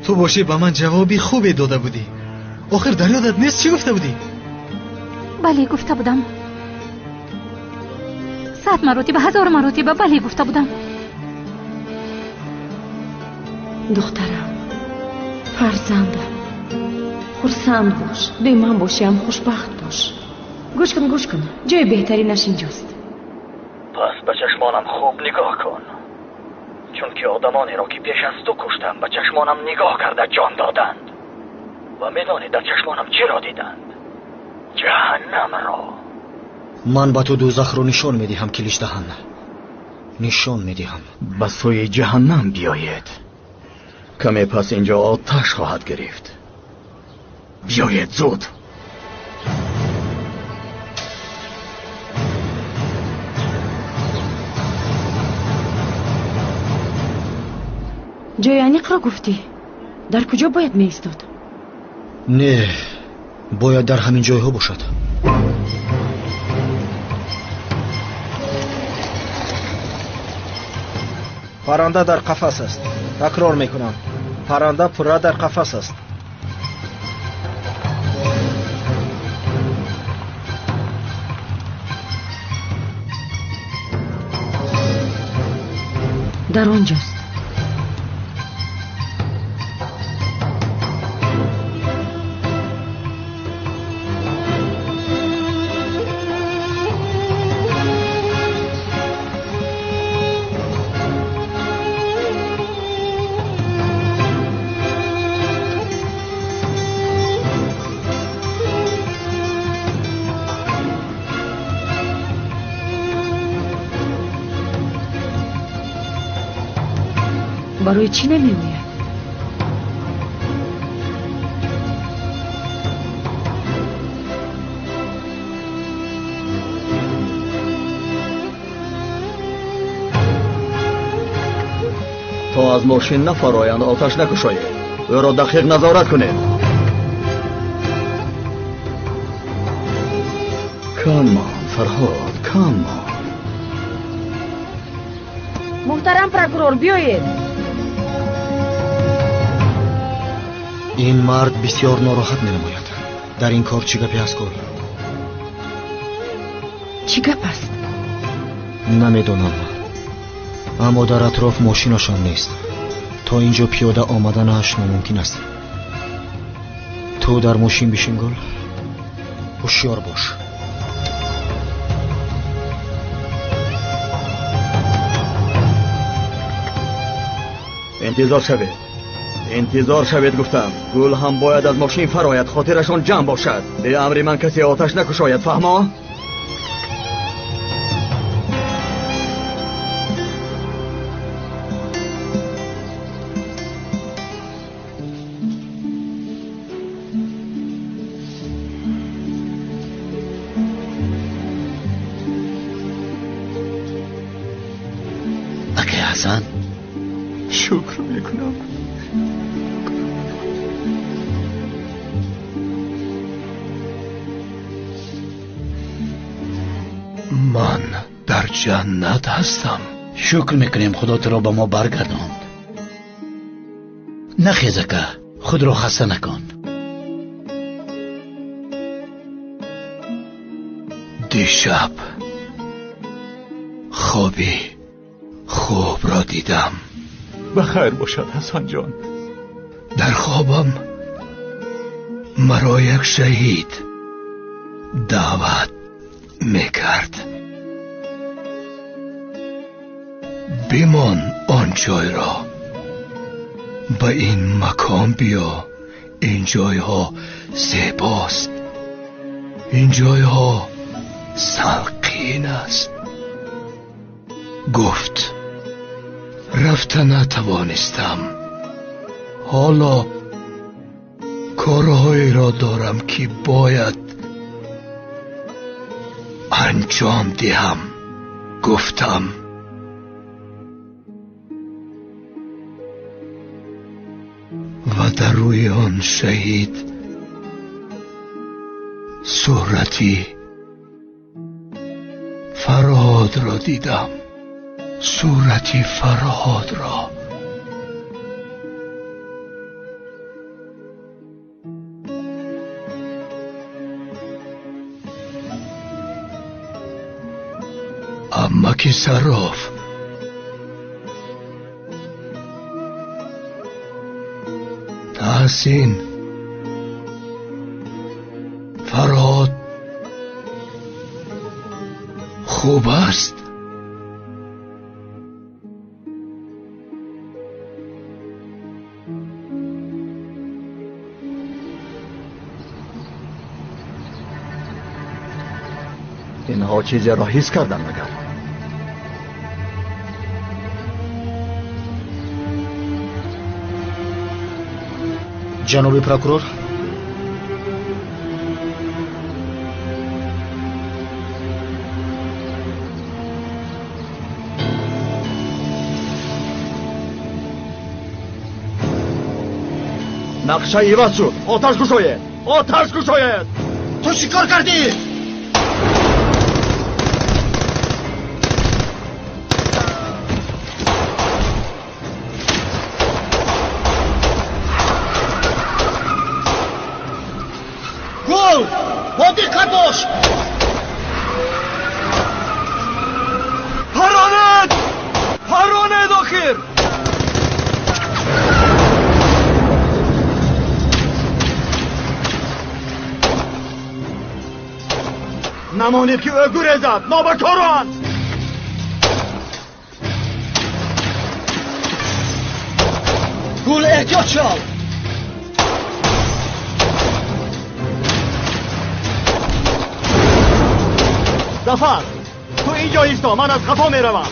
Ту бошӣ ба ман ҷавоби хубе дода будӣ. Охир дар ёдат нест чӣ гуфта будӣ? Бале, гуфта будам. 100 маротиба, 1000 маротиба бале гуфта будам. Духтарам, фарзандам, хурсанд бош, бе ман бошӣ ҳам хушбахт бош. Гӯш кун, гӯш кун, ҷои беҳтаринаш инҷост. Пас ба чашмонам хуб нигоҳ кун, чунки одамонеро ки пеш аз ту куштам ба чашмонам нигоҳ карда ҷон доданд. Ва медонӣ дар чашмонам чиро диданд? Ҷаҳаннамро. Ман ба ту дӯзахро нишон медиҳам, Киличдаҳан. Нишон медиҳам. Ба сӯи ҷаҳаннам биёед. Каме пас инҷо оташ хоҳад гирифт. Биёед зуд. Ҷои аниқро гуфтӣ? Дар куҷо бояд меистод? Не, бояд дар ҳамин ҷойҳо бошад. Парранда дар қафас аст. Такрор мекунам, парранда пурра дар қафас аст. Дар он ҷост. Барои чӣ намеояд? То аз мошин нафароянд, оташ накушоед. Ӯро дақиқ назорат кунед. Кам мон, Фарҳод, кам мон. Муҳтарам прокурор, биёед. Ин мард бисёр нороҳат менамояд. Дар ин кор чӣ гапе ҳаст, Гул? Чӣ гап аст? Намедонам, аммо дар атроф мошинашон нест. То ин ҷо пиёда омаданаш номумкин аст. Ту дар мошин бишин, Гул. Ҳушёр бош. Интизор шавед. Интизор шавед, гуфтам. Гул ҳам бояд аз мошин фарояд, хотирашон ҷамъ бошад. Бе амри ман касе оташ накушояд, фаҳмо? Акай Ҳасан, шукр мекунам. Ман дар ҷаннат ҳастам. Шукр мекунем, Худо туро ба мо баргардонд. Нахез, ака, худро хаста накун. Дишаб хоби хубро дидам. Ба хайр бошад, Ҳасанҷон. Дар хобам маро як шаҳид даъват мекард. Бимон он ҷойро, ба ин макон биё. Ин ҷойҳо зебост, ин ҷойҳо салқин аст. Гуфт, рафта натавонистам. Ҳоло корҳоеро дорам, ки бояд анҷом диҳам. Гуфтам. Ва дар рӯи он шаҳид сурати Фарҳодро дидам. Сурати Фарҳодро. Амаки Сарроф, Таҳсин, Фарҳод хуб аст? Инҳо чизеро ҳис карданд магар? Ҷаноби прокурор, Нақша иваз шуд. Оташ кушоед! Оташ кушоед! Ту чӣ кор кардӣ? Гул! Бо диққат бош! Паронед! Паронед охир! Намонед ки ӯ гурезад! Нобакорон! Гул, эҳтиёт шав! Зафар, ту инҷо исто, ман аз қафо меравам.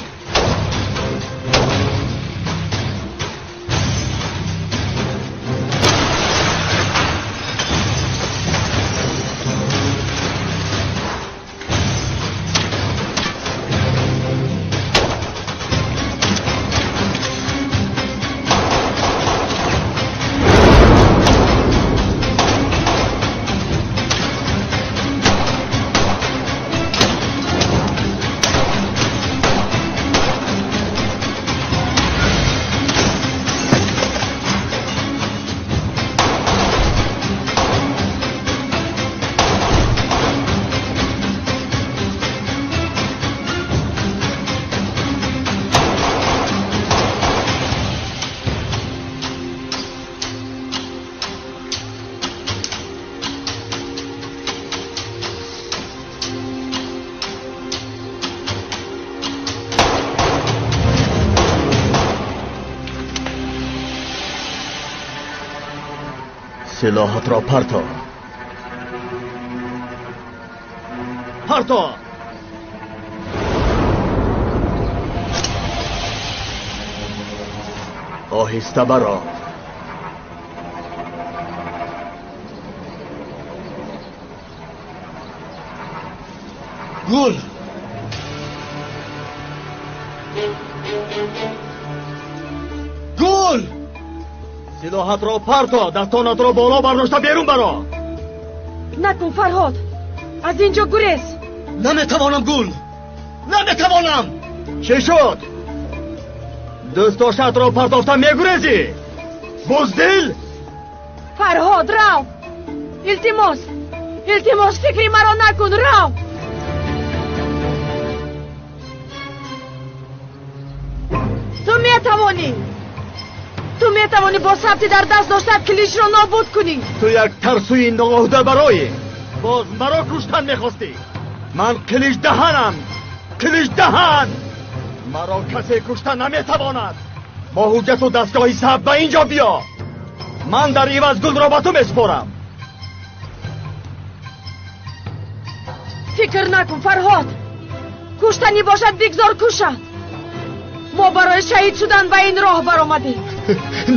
Силоҳатро парто. Парто! Оҳиста баро. Гул! Гул! Силоҳатро парто, дастонатро боло бардошта берун баро. Накун, Фарҳод, аз ин ҷо гурез. Наметавонам, Гул, наметавонам. Чӣ шуд? Дӯстдоштаатро партофта мегурезӣ? Буздил? Фарҳод, рав! Илтимос, илтимос, фикри маро накун, рав! Ту метавонӣ! Ту метавонӣ бо сабти дар даст доштат килишро нобуд кунӣ. Ту як тарсуи ноғоҳда бароӣ. Боз маро куштан мехостӣ. Ман қилич даҳанам, қилич даҳан. Маро касе кушта наметавонад. Бо ҳуҷҷату дастгоҳи сабт ба ин ҷо биё. Ман дар иваз гулро ба ту месупорам. Фикр накун, Фарҳод. Куштанӣ бошад, бигзор кушад. Мо барои шаҳид шудан ба ин роҳ баромадем.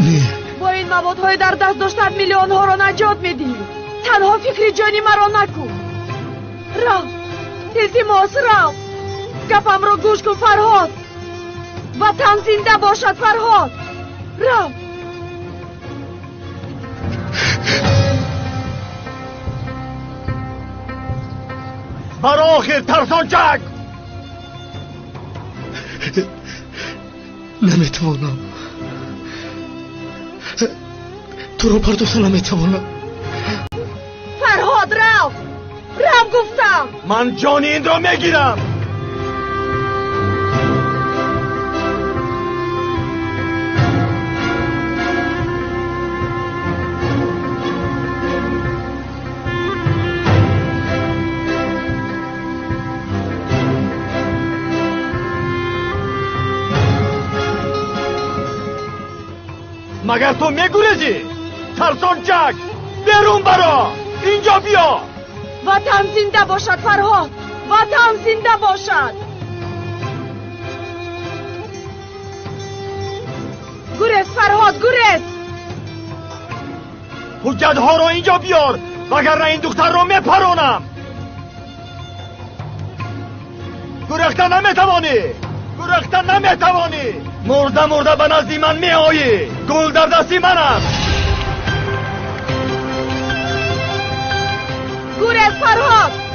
Не. Бо ин маводҳои дар даст доштат миллионҳоро наҷот медиҳӣ. Танҳо фикри ҷони маро накун. Рав, илтимос, рав. Гапамро гӯш кун, Фарҳод. Ватан зинда бошад, Фарҳод. Рав. Бар охир, тарсончак! Наметавонам. Туро партофта наметавонам. Фарҳод, рав! Рав, гуфтам! Ман ҷони инро мегирам! Магар ту мегурезӣ? Тарсончак! Берун баро! Инҷо биё! Ватан зинда бошад, Фарҳод! Ватан зинда бошад! Гурез, Фарҳод, гурез! Ҳуҷҷатҳоро инҷо биёр, вагарна ин духтарро мепаронам! Гурехта наметавонӣ! Гурехта наметавонӣ! Мурда мурда ба назди ман меоӣ! Гул дар дасти ман аст! Фарҳод!